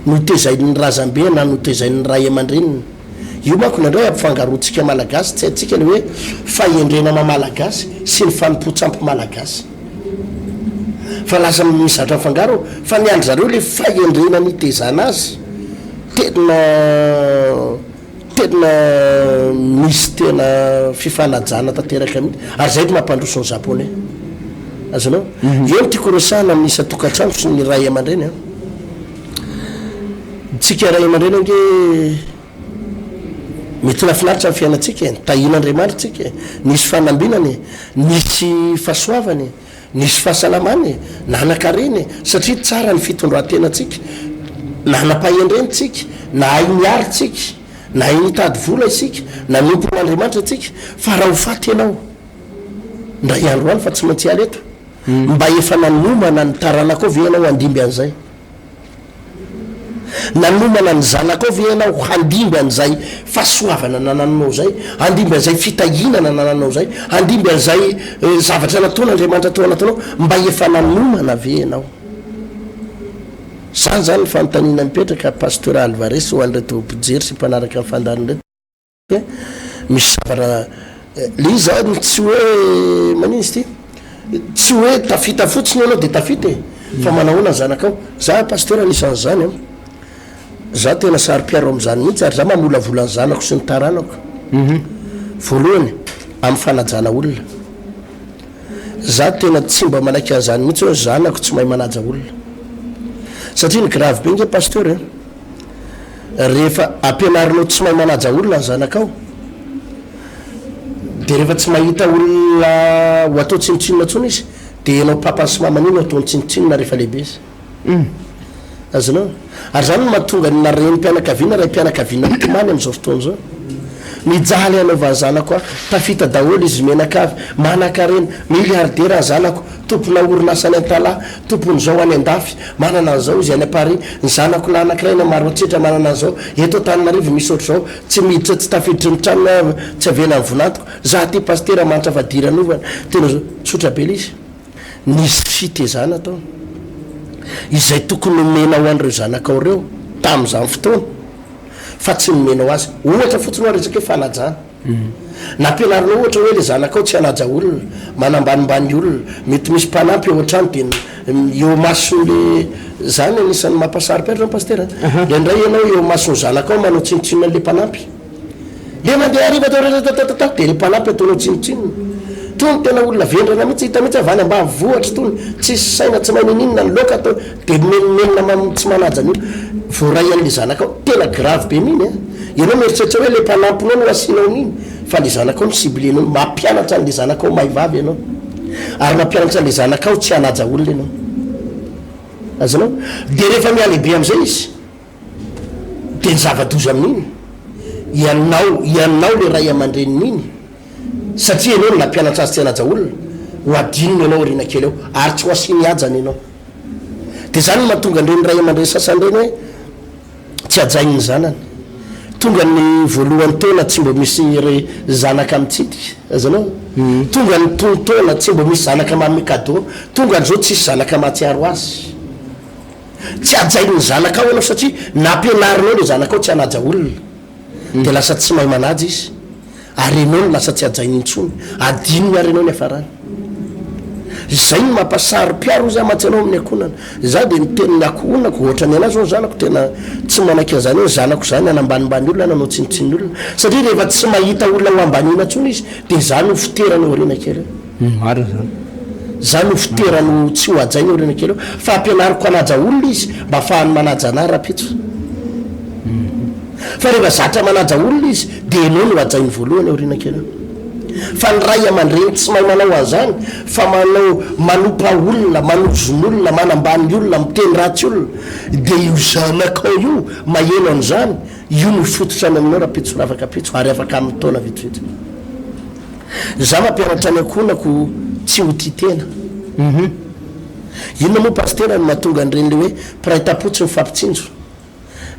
Notezain'ny razambe na notezain'ny ray aman-dreniny. Io manko indraindray ampifangaroantsika Malagasy, tsy haintsika ilay hoe fahendrena maha Malagasy sy ny fanompoan-tsampy Malagasy. Fa lasa misy zavatra mifangaro ao. Fa ny an-dry zareo ilay fahendrena nitezana azy, tena tena misy tena fifanajana tanteraka mihitsy. Ary izay no mampandroso ny Japonais. Azonao? Eo no tiako horesahana amin'ny isan-tokantrano sy ny ray aman-dreny an. Tsika ray aman-dreny ange mety nahafinaritra ny fiainantsika e, nitahian'Andriamanitra tsika e, nisy fanambinana e, nisy fahasoavana e, nisy fahasalamana e, nanan-karena e, satria tsara ny fitondran-tenantsika, nanam-pahendrena tsika, nahay niary tsika, nahay nitady vola isika, nanompo an'Andriamanitra tsika, fa raha ho faty ianao indray andro any fa tsy maintsy hiala eto, mba efa nanomana ny taranakao ve ianao handimby an'izay? Nanomana ny zanakao ve ianao handimby an'izay fahasoavana nanananao izay, handimby an'izay fitahiana nanananao izay, handimby an'izay zavatra nataon'Andriamanitra tao anatinao? Mba efa nanomana ve ianao? Izany izany ny fanontaniana mipetraka Pasteur Alvarez ho an'ireto mpijery sy mpanaraka ny fandaharana ireto. Misy zavatra le izy zany tsy hoe manina izy ity tsy hoe tafita fotsiny ianao de tafita e fa manahoana ny zanakao za pasteur anisan'izany an za tena saro-piaro am'zany mihitsy ary za mamolavola ny zanako sy ny taranako voalohany amin'ny fanajana olona za tena tsy mba manaiky an'izany mihitsy hoe zanako tsy mahay manaja olona satria ny grave be nge pasteur e Rehefa ampianarinao tsy mahay manaja olona ny zanakao, dia rehefa tsy mahita olona ho atao tsinontsinona intsony izy, dia ianao papany sy mamany io no ataony tsinontsinona rehefa lehibe izy. Azonao? Ary izany no mahatonga ny na renim-pianakaviana, raim-pianakaviana mitomany amin'izao fotoana izao. Mijaly hanaovan'ny zanako ahy, tafita daholo izy mianakavy, manankarena, milliardaire ny zanako, tompona orinasa any Antalaha, tompon'izao any andafy, manana an'izao izy any Paris, ny zanako lahy anankiray any Maroantsetra manana an'izao, eto Antananarivo misy ohatr'izao, tsy miditra tsy tafiditry ny tranony aho, tsy avelan'ny vonantiko, za aty pasitera manitra fadiranovana, tena zao, tsotra be le izy, nisy fitezana tao, izay tokony nomenao an'ireo zanakao ireo tamin'izany fotoana, fa tsy nomenao azy, ohatra fotsiny hoa resaka hoe fanajana. Nampianarinao ohatra hoe le zanakao tsy hanaja olona, manambanimbany olona, mety misy mpanampy eo an-trano dia eo imason'le, zany anisan'ny mampasaro-piaro zany pasitera a, indraindray ianao eo imason'ny zanakao manao tsinontsinona an'le mpanampy, le mandeha hariva tatatatata dia le mpanampy ataonao tsinontsinona, tony tena olona vendrana mihitsy, hita mihitsy avy any ambanivohitra tony, tsisy saina tsy mahay ninininona, ny laoka atao dia mimenomenona mam tsy manaja an'io, voaray an'le zanakao, tena grave be mihiny a. Ianao mieritreritra hoe le mpanampinao no asianao an'iny fa le zanakao no ciblenao, mampianatra an'le zanakao mahay vava ianao ary mampianatra an'le zanakao tsy hanaja olona ianao. Azonao? Dia rehefa mihalehibe amin'izay izy dia ny zava-doza amin'iny, ianao, ianao le ray aman-drenin'iny satria ianao no nampianatra azy tsy hanaja olona, ho adinony ianao aoriana kely ao ary tsy ho asiany hajany ianao. Dia izany no mahatonga an'ireny ray aman-dreny sasany ireny hoe tsy hajainy ny zanany. Tonga ny voalohan'ny taona tsy mba misy ry zanaka mitsidika, azonao? Tonga ny tonon-taona tsy mba misy zanaka manome cadeau, tonga ny zao tsisy zanaka mahatsiaro azy. Tsy hajain'ny zanakao ianao satria nampianarinao ilay zanakao tsy hanaja olona. Dia lasa tsy mahay manaja izy. Ary enao no lasa tsy hajainy intsony, adinony ary enao ny hafarany. Izay no mampasaro-piaro hoy za mantsy anao amin'ny ankohonana. Za dia miteny ny akohonako, ohatra ny anah zao ny zanako tena tsy manaiky an'izany hoe zanako zany hanambanimbany olona na hanao tsinontsinona olona. Satria rehefa tsy mahita olona ho ambaniana intsony izy dia za no fiterany aoriana kely eo. Marina izany. Za no fiterany ho tsy ho hajainy aoriana kely eo. Fa ampianariko hanaja olona izy mba ahafahany manaja anah rahampitso. Fa rehefa zatra manaja olona izy dia enao no hajainy voalohany aoriana kely eo. Fa ny ray aman-dreny tsy mahay manao an'izany fa manao manopa olona, manozon'olona, manambany olona, miteny ratsy olona, dia io zanakao io maheno an'izany, io no hifototra any aminao rahampitso rafakapitso ary afaka amin'ny taona vitsivitsy. Za mampianatra ny ankohonako tsy ho tia tena. Inona moa Pasitera no mahatonga an'ireny le hoe mpiray tampo tsy mifampitsinjo?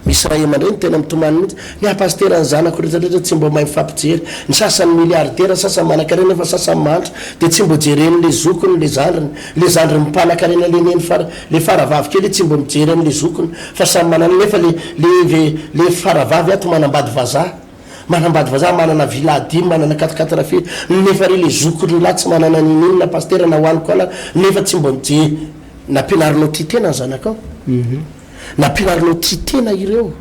Misy ray aman-dreny tena mitomany mihitsy, ny ahy pasitera ny zanako rehetra rehetra tsy mba mahay mifampijery, ny sasany milliardaire, sasany manankarena nefa sasany mahantra, dia tsy mba jeren'le zokiny le zandriny, le zandriny mpanakarena le neny fara le faravavy kely tsy mba mijery an'le zokiny fa samy manana nefa le le le faravavy ato manambady vazaha, manambady vazaha manana villa dimy manana quatre quatre firy nefa re le zokiny lahy tsy manana ninoninona pasitera na hoaniko ala nefa tsy mba mijery, nampianarinao tia tena ny zanakao? Nampianarinao tia tena ireo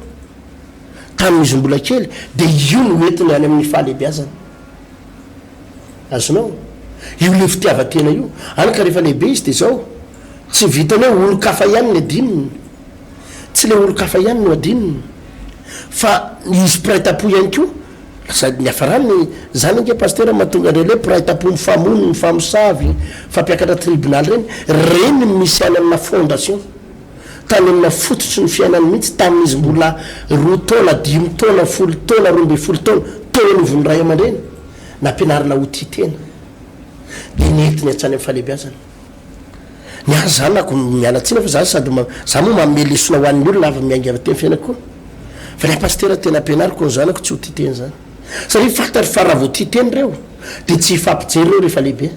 tamin'izy mbola kely, dia io no entiny any amin'ny fahalehibiazana. Azonao? Io ilay fitiavan-tena io. Hany ka rehefa lehibe izy dia izao, tsy vitan'ny hoe olon-kafa ihany ny adinony, tsy ilay olon-kafa ihany no adinony, fa izy mpiray tampo ihany koa, lasa niafarany, izany ange Pasitera mahatonga an'ireny hoe mpiray tampo mifamono, mifamosavy, mifampiakatra tribonaly ireny, ireny no misy any amina fondation. tany amina fototry ny fiainany mihitsy tamin'izy mbola roa taona, dimy taona, folo taona, 12 taona, teo anivon'ny ray aman-dreny, nampianarina ho tia tena, dia nentiny hatrany amin'ny fahalehibiazana. Ny ahy zanako, miala tsiny fa za sady za moa manome lesona ho an'ny olona avy miainga avy aty amin'ny fiainako koa, fa ny ahy pasitera tena ampianariko ny zanako tsy ho tia tena izany, satria fantatro fa raha vao tia tena ireo dia tsy hifampijery ireo rehefa lehibe,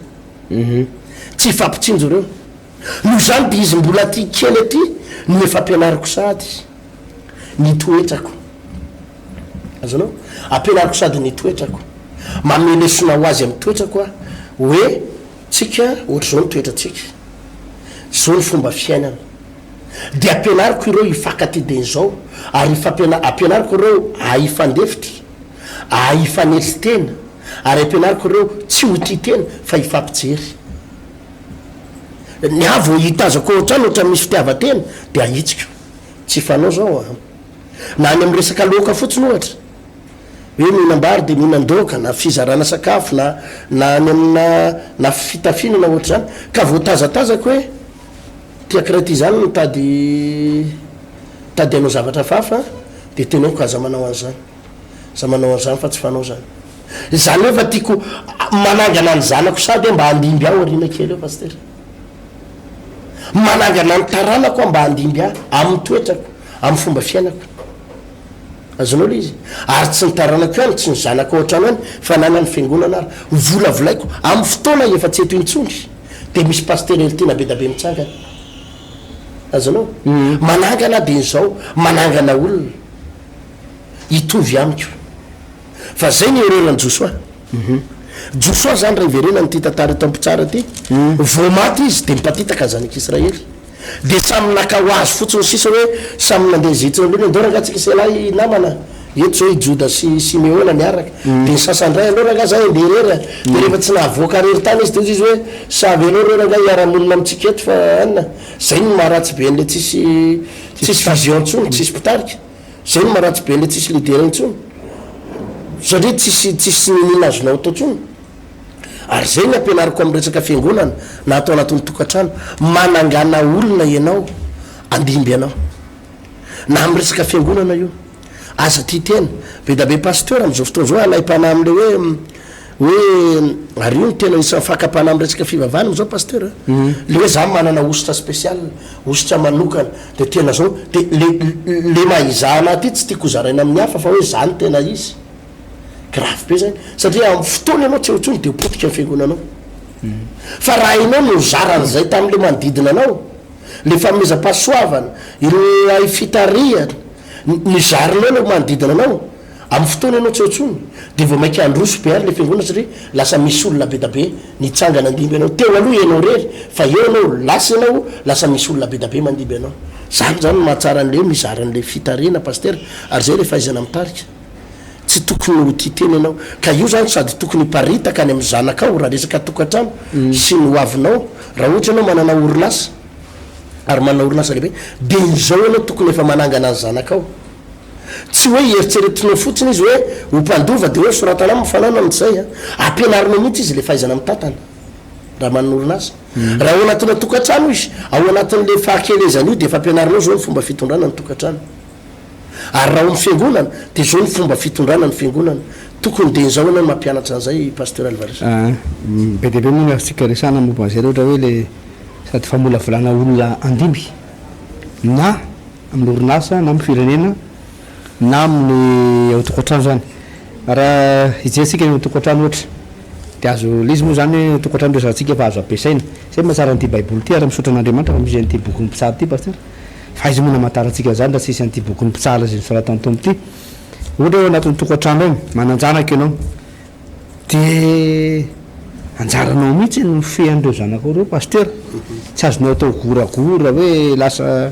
tsy hifampitsinjo ireo. Noho izany dia izy mbola aty kely aty no efa ampianariko sahady ny toetrako. Azonao? Ampianariko sady ny toetrako. Manome lesona ho azy amin'ny toetrako aho hoe tsika ohatr'izao ny toetrantsika. Izao ny fomba fiainana. Dia ampianariko ireo hifankatia dia izao ary hifampiana- ampianariko ireo hahay hifandefitra, hahay hifanetry tena ary ampianariko ireo tsy ho tia tena fa hifampijery. Ny ahy vao hitazako ao an-trano ohatra misy fitiavan-tena dia ahitsiko. Tsy fanao zao an. Na any amin'ny resaka laoka fotsiny ohatra, hoe mihinam-bary dia mihinan-daoka na fizarana sakafo na na any amina na fitafiana na ohatr'izany ka vao tazatazako hoe ty ankiray ty zany mitady mitady hanao zavatra hafahafa dia teneniko aza manao an'izany. Aza manao an'izany fa tsy fanao zany. Izany hoe fa tiako manangana ny zanako sady aho mba handimby ahy aoriana kely eo Pasitera. Manangana ny taranako aho mba handimby ahy amin'ny toetrako, amin'ny fomba fiainako. Azonao ilay izy? Ary tsy ny taranako ihany, tsy ny zanako ao an-trano ihany, fa na ny fiangonana ary. Volavolaiko, amin'ny fotoana efa tsy eto intsony, dia misy Pasitera Eltiana be da be mitsangana. Azonao? Manangana aho dia izao, manangana olona hitovy amiko. Fa zay ny erreur an'i Josoa. Josoa zany raha hiverenana ity tantara eto am-pitsara ity, vao maty izy dia nipatitaka ny zanak'Israely. Dia samy naka ho azy fotsiny sisa hoe samy nandeha izay tsy naleony, andao rangaha tsika sy ialahy namana, eto zao i Joda sy Simeona miaraka. Dia ny sasany indray, aleo rangaha za handeha irery a. Dia rehefa tsy nahavoaka irery tany izy dia hoy izy hoe, sa avelao ireo rangaha hiara-monina amintsika eto fa anona. Zay no maharatsy be an'ilay tsisy tsisy vision intsony, tsisy mpitarika. Zay no maharatsy be an'ilay tsisy leader intsony satria tsisy tsisy niniana azonao atao intsony. Ary zay ny ampianariko amin'ny resaka fiangonana na atao anatin'ny tokantrano, manangana olona ianao andimby anao. Na amin'ny resaka fiangonana io. Aza tia tena. Be da be pasteur amin'izao fotoana izao alaim-panahy amin'ilay hoe hoe ary io no tena isan'ny fakam-panahy amin'ny resaka fivavahana amin'izao pasteur a. Le hoe za manana hosotra spécial, hosotra manokana, de tena zao, de le le maha izaho anahy ty tsy tiako hozaraina amin'ny hafa fa hoe za no tena izy. Grave be zany satria amin'ny fotoana ianao tsy eo intsony de ho potika ny fiangonanao. Fa raha hainao ny nizara an'izay tamin'le manodidina anao, le fanomezam-pahasoavana, ilay fitarihana, nizarinao le manodidina anao, Amin'ny fotoana ianao tsy eo intsony dia vao mainka handroso be ary ilay fiangonana satria lasa misy olona be da be nitsangana handimby anao. Teo aloha ianao irery fa eo ianao lasa ianao lasa misy olona be da be mandimby anao. Zany zany no mahatsara an'ilay hoe mizara an'ilay fitarihana Pasitera ary zay ilay fahaizana mitarika. Tsy tokony ho tia tena ianao. Ka io zany sady tokony hiparitaka any amin'ny zanakao raha resaka tokantrano sy ny hoavinao. Raha ohatra ianao manana orinasa ary manana orinasa lehibe dia izao ianao tokony efa manangana ny zanakao. Tsy hoe eritreretinao fotsiny izy hoe ho mpandova dia hoe soratana aminy ny fananany, tsy izay an. Ampianarinao mihitsy izy ilay fahaizana mitantana raha manana orinasa. Raha ao anatina tokantrano izy, ao anatin'ilay fahakelezana io dia efa ampianarinao izao ny fomba fitondrana ny tokantrano. Ary raha ao amin'ny fiangonana dia izao ny fomba fitondrana ny fiangonana. Tokony dia izao ianao no mampianatra an'izay Pasteur Alvarez. Be dia be moa ny azontsika resahana momba an'izay raha ohatra hoe ilay sady famolavolana olona handimby na amin'ny orinasa na amin'ny firenena na amin'ny ao an-tokantrano izany. Raha hijery isika ny ao an-tokantrano ohatra dia azo, ilay izy moa izany ao an-tokantrano resahantsika fa azo ampiasaina. Izay no mahatsara an'ity baiboly ity ary misaotra an'Andriamanitra fa misy an'ity bokin'ny mpitsara ity Pasteur. Fa aiza moa no hamantarantsika an'izany raha tsisy an'ity bokin'ny mpitsara izay nosoratan'ny Tompo ity. Ohatra hoe ao anatin'ny tokantrano ao, manan-janaka ianao, dia anjaranao mihitsy ny mifehy an'ireo zanakao ireo Pasteur. Tsy azonao atao goragora hoe lasa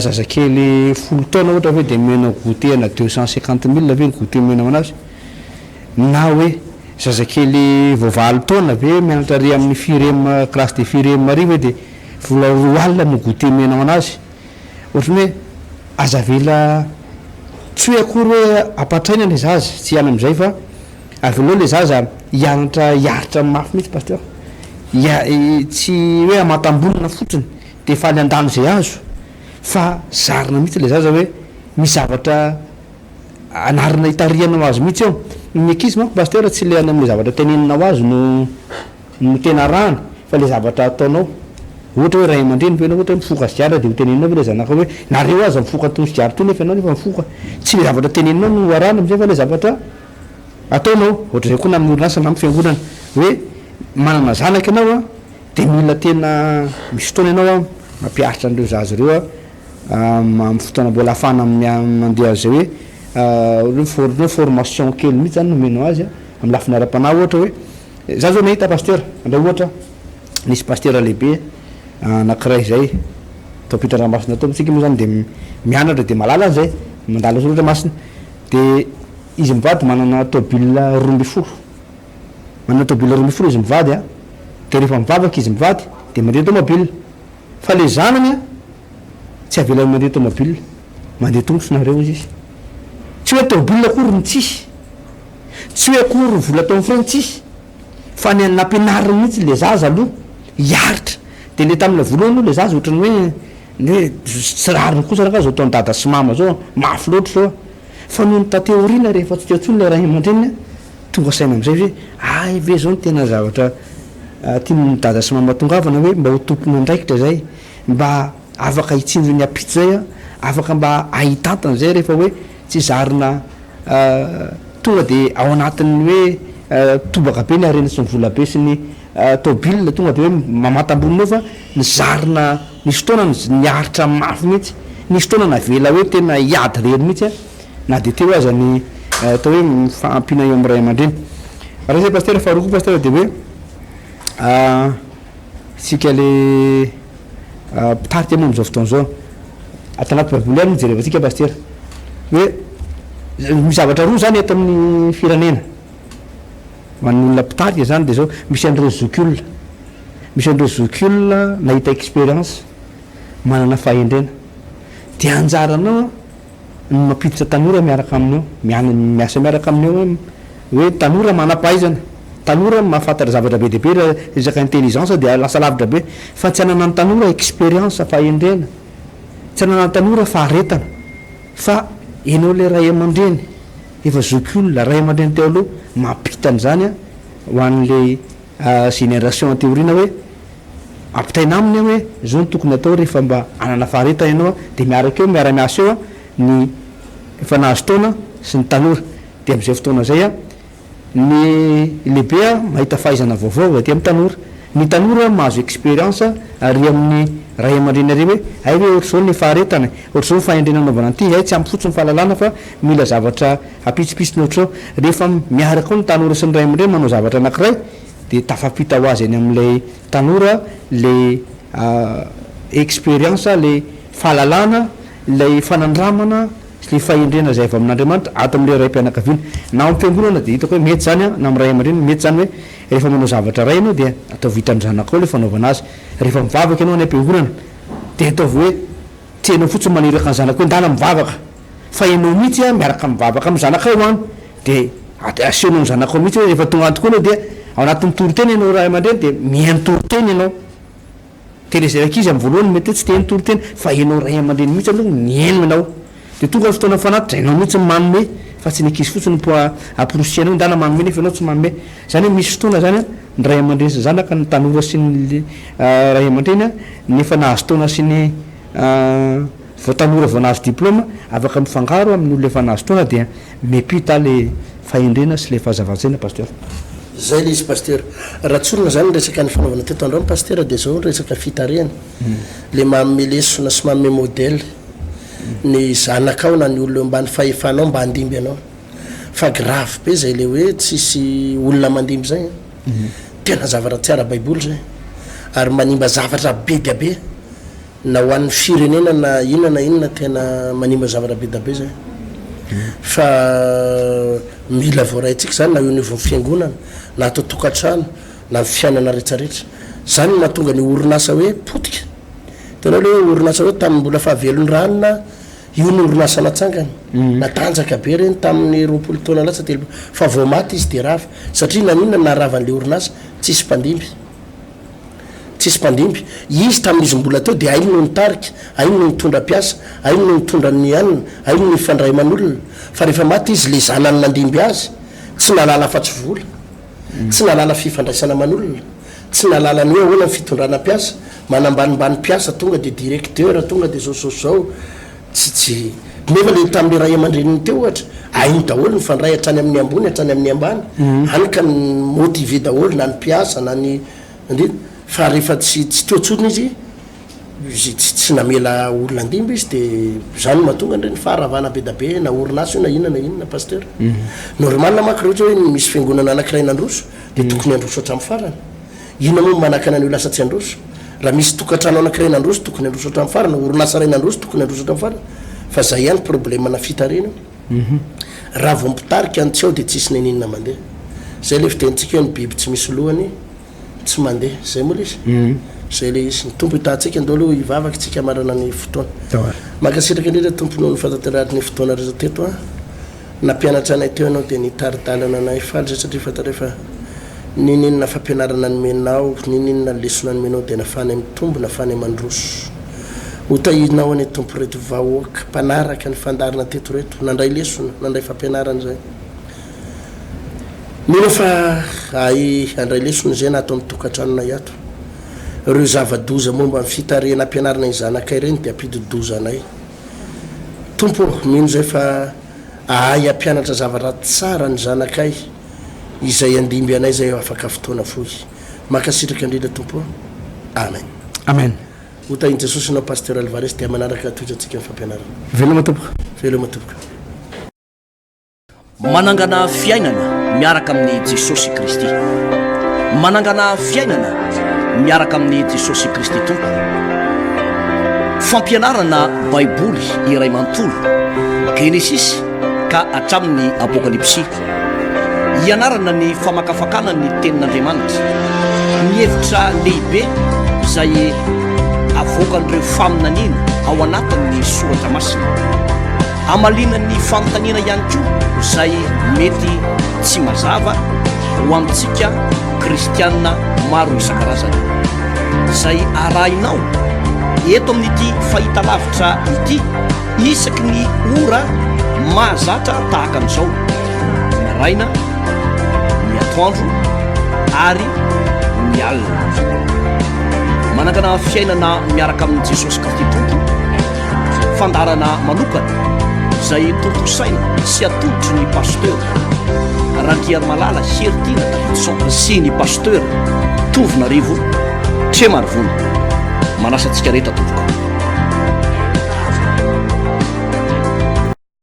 zazakely folo taona ohatra ve dia omenao goûter ana 250 mille ve ny goûter omenao anazy? Na hoe zazakely vao valo taona ve mianatra ary amin'ny firem, classe de firem ary ve dia vola 20 no goûter omenao anazy? Ohatran'ny hoe aza avela tsy hoe akory hoe ampatraina ilay zaza, tsy hiala amin'izay fa avelao ilay zaza hianatra hiaritra mafy mihitsy Pasteur. Tsy hoe hamantam-bolona fotsiny dia faly handany izay azo fa zarina mihitsy ilay zaza hoe misy zavatra anarina hitarihanao azy mihitsy eo. Ny ankizy manko Pasteur tsy ilay any amin'ilay zavatra teneninao azy no no tena arahany fa ilay zavatra ataonao. Ohatra hoe ray aman-dreny ve ianao ohatra hoe mifoka sigara dia ho teneninao ve ilay zanakao hoe nareo aza mifoka an'itony sigara itony nefa ianao nefa mifoka. Tsy ilay zavatra teneninao no arahany amin'izay fa ilay zavatra ataonao. Ohatr'izay koa na amin'ny orinasa na amin'ny fiangonana hoe manana zanaka ianao an, dia mila tena misy fotoana ianao an mampiaritra an'ireo zaza ireo an amin'ny fotoana mbola ahafahana mandeha an'izay hoe ohatra hoe formation kely mihitsy zany no omenao azy an amin'ny lafiny ara-panahy ohatra hoe za zao nahita pasteur andray ohatra nisy pasteur lehibe anakiray zay tao ampitan-dranomasina tao tsika moa zany dia mianatra dia mahalala an'izay mandalo soratra masina dia izy mivady manana tôbila 12. Manana tôbila 12 izy mivady a, dia rehefa mivavaka izy mivady dia mandeha tômôbila. Fa le zanany a, tsy avelany mandeha tômôbila, mandeha tongotra nareo hozy izy. Tsy hoe tôbila akory no tsisy, tsy hoe akory vola atao amin'ny frais no tsisy, fa ny nampianariny mihitsy le zaza aloha hiaritra. Dia le tamin'ilay voalohany aloha le zaza ohatran'ny hoe ny hoe tsy rariny kosa rangaha zao ataon'i dada sy mama zao a, mafy loatra zao a. Fa nony taty aoriana rehefa tsy teo intsony le ray aman-dreniny a, Tonga saina amin'izay hoe hay ve izao no tena zavatra tian'ny dada sy mama tongavana hoe mba ho tompon'andraikitra izay, mba afaka hitsinjo ny ampitso izay an, afaka mba hahitantana izay rehefa hoe tsy zarina tonga dia ao anatin'ny hoe tobaka be ny harena sy ny vola be sy ny tôbila tonga dia hoe mamantam-bonona eo fa ny zarina nisy fotoana niaritra mafy mihitsy, nisy fotoana navela hoe tena hiady irery mihitsy an. na dia teo aza ny atao hoe fahampiana eo amin'ny ray aman-dreny. Raha izay pasitera, faharoa koa pasitera dia hoe isika le mpitarika moa amin'izao fotoana izao, ato anaty baiboly ihany no jerevantsika pasitera, hoe misy zavatra roa izany eto amin'ny firenena, ho an'ny olona mpitarika izany dia izao, misy an'ireo zokiolona, misy an'ireo zokiolona nahita expérience, manana fahendrena, dia anjaranao ny mampiditra tanora miaraka aminy ao, miana miasa miaraka aminy ao hoe tanora manam-pahaizana, tanora mahafantatra zavatra be dia be raha resaka intelligence dia lasa lavitra be, fa tsy ananan'ny tanora expérience, fahendrena, tsy ananan'ny tanora faharetana, fa enao ilay ray aman-dreny efa zokiolona, ray aman-dreny teo aloha mampita an'izany ho an'ilay génération aty aoriana hoe ampitaina aminy hoe zao no tokony atao rehefa mba hanana faharetana ianao dia miaraka eo miara miasa eo ny efa nahazo taona sy ny tanora dia amin'izay fotoana izay ny lehibe mahita fahaizana vaovao avy aty amin'ny tanora ny tanora mahazo expérience ary amin'ny ray aman-dreny ary hoe hay ve ohatr'izao ny faharetana e ohatr'izao ny fahendrena anaovana an'ity hay tsy ampy fotsiny ny fahalalana fa mila zavatra Apitsipitsiny ohatr'izao, rehefa miaraka ao ny tanora sy ny ray aman-dreny manao zavatra anankiray dia tafapita ho azy any amin'ilay tanora ilay expérience, ilay fahalalana, ilay fanandramana sy ilay fahendrena izay avy amin'Andriamanitra ato amin'ilay raim-pianakaviana. Na ao amin'ny fiangonana dia hitako hoe mety izany an, na amin'ny ray aman-dreny mety izany hoe rehefa manao zavatra iray ianao dia ataovy hitan'ny zanakao ilay fanaovana azy. Rehefa mivavaka ianao any am-piangonana dia ataovy hoe tsy ianao fotsiny maniraka ny zanakao hoe ndana mivavaka. Fa ianao mihitsy an, miaraka mivavaka amin'ny zanakao an, dia asehonao ny zanakao mihitsy hoe rehefa tonga any tokoa ianao dia ao anatin'ny toriteny ianao ray aman-dreny dia mihaino toriteny ianao. Terezay ankizy amin'ny voalohany mety hoe tsy te haino toriteny fa ianao ray aman-dreny mihitsy aloha mihaino ianao. Dia tonga ny fotoana fanatitra, ianao mihitsy no manome fa tsy ny ankizy fotsiny no amporisihanao ndana manome nefa ianao tsy manome. Izany hoe misy fotoana izany an, ny ray aman-dreny sy ny zanaka, ny tanora sy ny ray aman-dreny an, ny efa nahazo taona sy ny vao tanora vao nahazo diplôme, afaka mifangaro amin'ny olona efa nahazo taona dia miampita le fahendrena sy le fahazavan-tsaina Pasteur. Zay le izy Pasteur. Raha tsorina zany ny resaka nifanaovana teto androany Pasteur dia zao ny resaka fitarihana. Le manome lesona sy manome modèle ny zanakao na ny olona eo ambany fahefanao mba handimby anao. Fa grave be zay le hoe tsisy olona mandimby zay an. Tena zavatra tsy ara-baiboly zay. Ary manimba zavatra be dia be. Na ho an'ny firenena na inona na inona tena manimba zavatra be da be zay. Fa mila voaraintsika zany na eo anivon'ny fiangonana na ato an-tokantrano na ny fiainana retraretra. Zany no mahatonga ny orinasa hoe potika. Hitanao le hoe orinasa hoe tamin'ny mbola fahavelon'i ranona io ny orinasa natsangany. Natanjaka be reny tamin'ny 20 taona lasa 30 fa vao maty izy de rava. Satria naninona no naharava an'le orinasa? Tsisy mpandimby. Tsisy mpandimby. Izy tamin'izy mbola teo dia hainy no nitarika, hainy no nitondra mpiasa, hainy no nitondra ny anona, hainy no nifandray aman'olona. Fa rehefa maty izy, le zanany nandimby azy, tsy nahalala afa-tsy vola. Tsy nahalala fifandraisana aman'olona. Tsy nahalala ny hoe ahoana ny fitondrana mpiasa. Manambanimbany mpiasa, tonga dia directeur, tonga dia zao zao zao. Tsy tsy. Nefa le tamin'le ray aman-dreniny teo ohatra, hainy daholo nifandray hatrany amin'ny ambony hatrany amin'ny ambany, hany ka ni-motiver daholo na ny mpiasa na ny Ndry, fa rehefa tsy tsy teo tsony izy, izy tsy tsy namela olona handimby izy de zany no mahatonga an'ireny faharavana be da be na orinasa io na inona na inona Pasteur. Normal manko raha ohatra hoe misy fiangonana anakiray nandroso de tokony handroso hatramin'ny farany. Inona moa no manakana an'io lasa tsy handroso? Raha misy tokantrano anakiray nandroso tokony handroso hatramin'ny farany, orinasa iray nandroso tokony handroso hatramin'ny farany. Fa zay ihany problème na fitarihana io. Raha vao mpitarika ny tsy ao dia tsisy neninona mandeha. Zay le fitenintsika hoe ny biby tsy misy lohany tsy mandeha. Zay moa le izy? Zay le izy. Ny Tompo hitaha antsika, ndao aloha hivavaka isika hamarana ny fotoana. Mankasitraka indrindra Tompo noho ny fahatanterahan'ny fotoana rehetra teto an. Nampianatra anay teo ianao dia nitari-dalana anay. Faly izay satria fantatray fa n'inon'inona fampianarana nomenao, n'inon'inona lesona nomenao dia nafahanay mitombo, nafahanay mandroso. Ho tahianao anie Tompo ireto vahoaka mpanaraka ny fandaharana teto ireto, nandray lesona, nandray fampianarana izay. Mino aho fa hahay handray lesona izay na ato amin'ny tokantranonay ato. Ireo zava-doza momba ny fitarihana ampianarina ny zanakay ireny dia hampidi-doza anay. Tompo ô, mino izay fa ahay hampianatra zavatra tsara ny zanakay izay handimby anay izay afaka fotoana fohy. Mankasitraka indrindra Tompo ô. Amen. Amen. Ho tahin'i Jesosy ianao Pasteur Alvarez dia manaraka tohizantsika ny fampianarana. Veloma tompoko. Veloma tompoko. Manangana fiainana miaraka amin'i Jesosy Kristy. Manangana fiainana miaraka amin'i Jesosy Kristy Tompo. Fampianarana Baiboly iray manontolo, Genesisy ka hatramin'ny Apokalypsy. Hianarana ny famakafakana ny Tenin'Andriamanitra, ny hevitra lehibe izay avoakan'ireo faminaniana ao anatin'ny Soratra Masina. Hamaliana ny fanontaniana ihany koa izay mety tsy mazava ho antsika kristiana maro isan-karazany. Izay arahinao eto amin'ity fahitalavitra ity isaky ny ora mahazatra tahaka an'izao, ny maraina, ny atoandro ary ny alina. Manangana fiainana miaraka amin'i Jesosy Kristy Tompo, fandaharana manokana izay tontosaina sy atolotry ny Pasteur Randriarimalala Heritiana Davidson sy ny Pasteur Tovonarivo Tremarivony. Manasa antsika rehetra tompoko.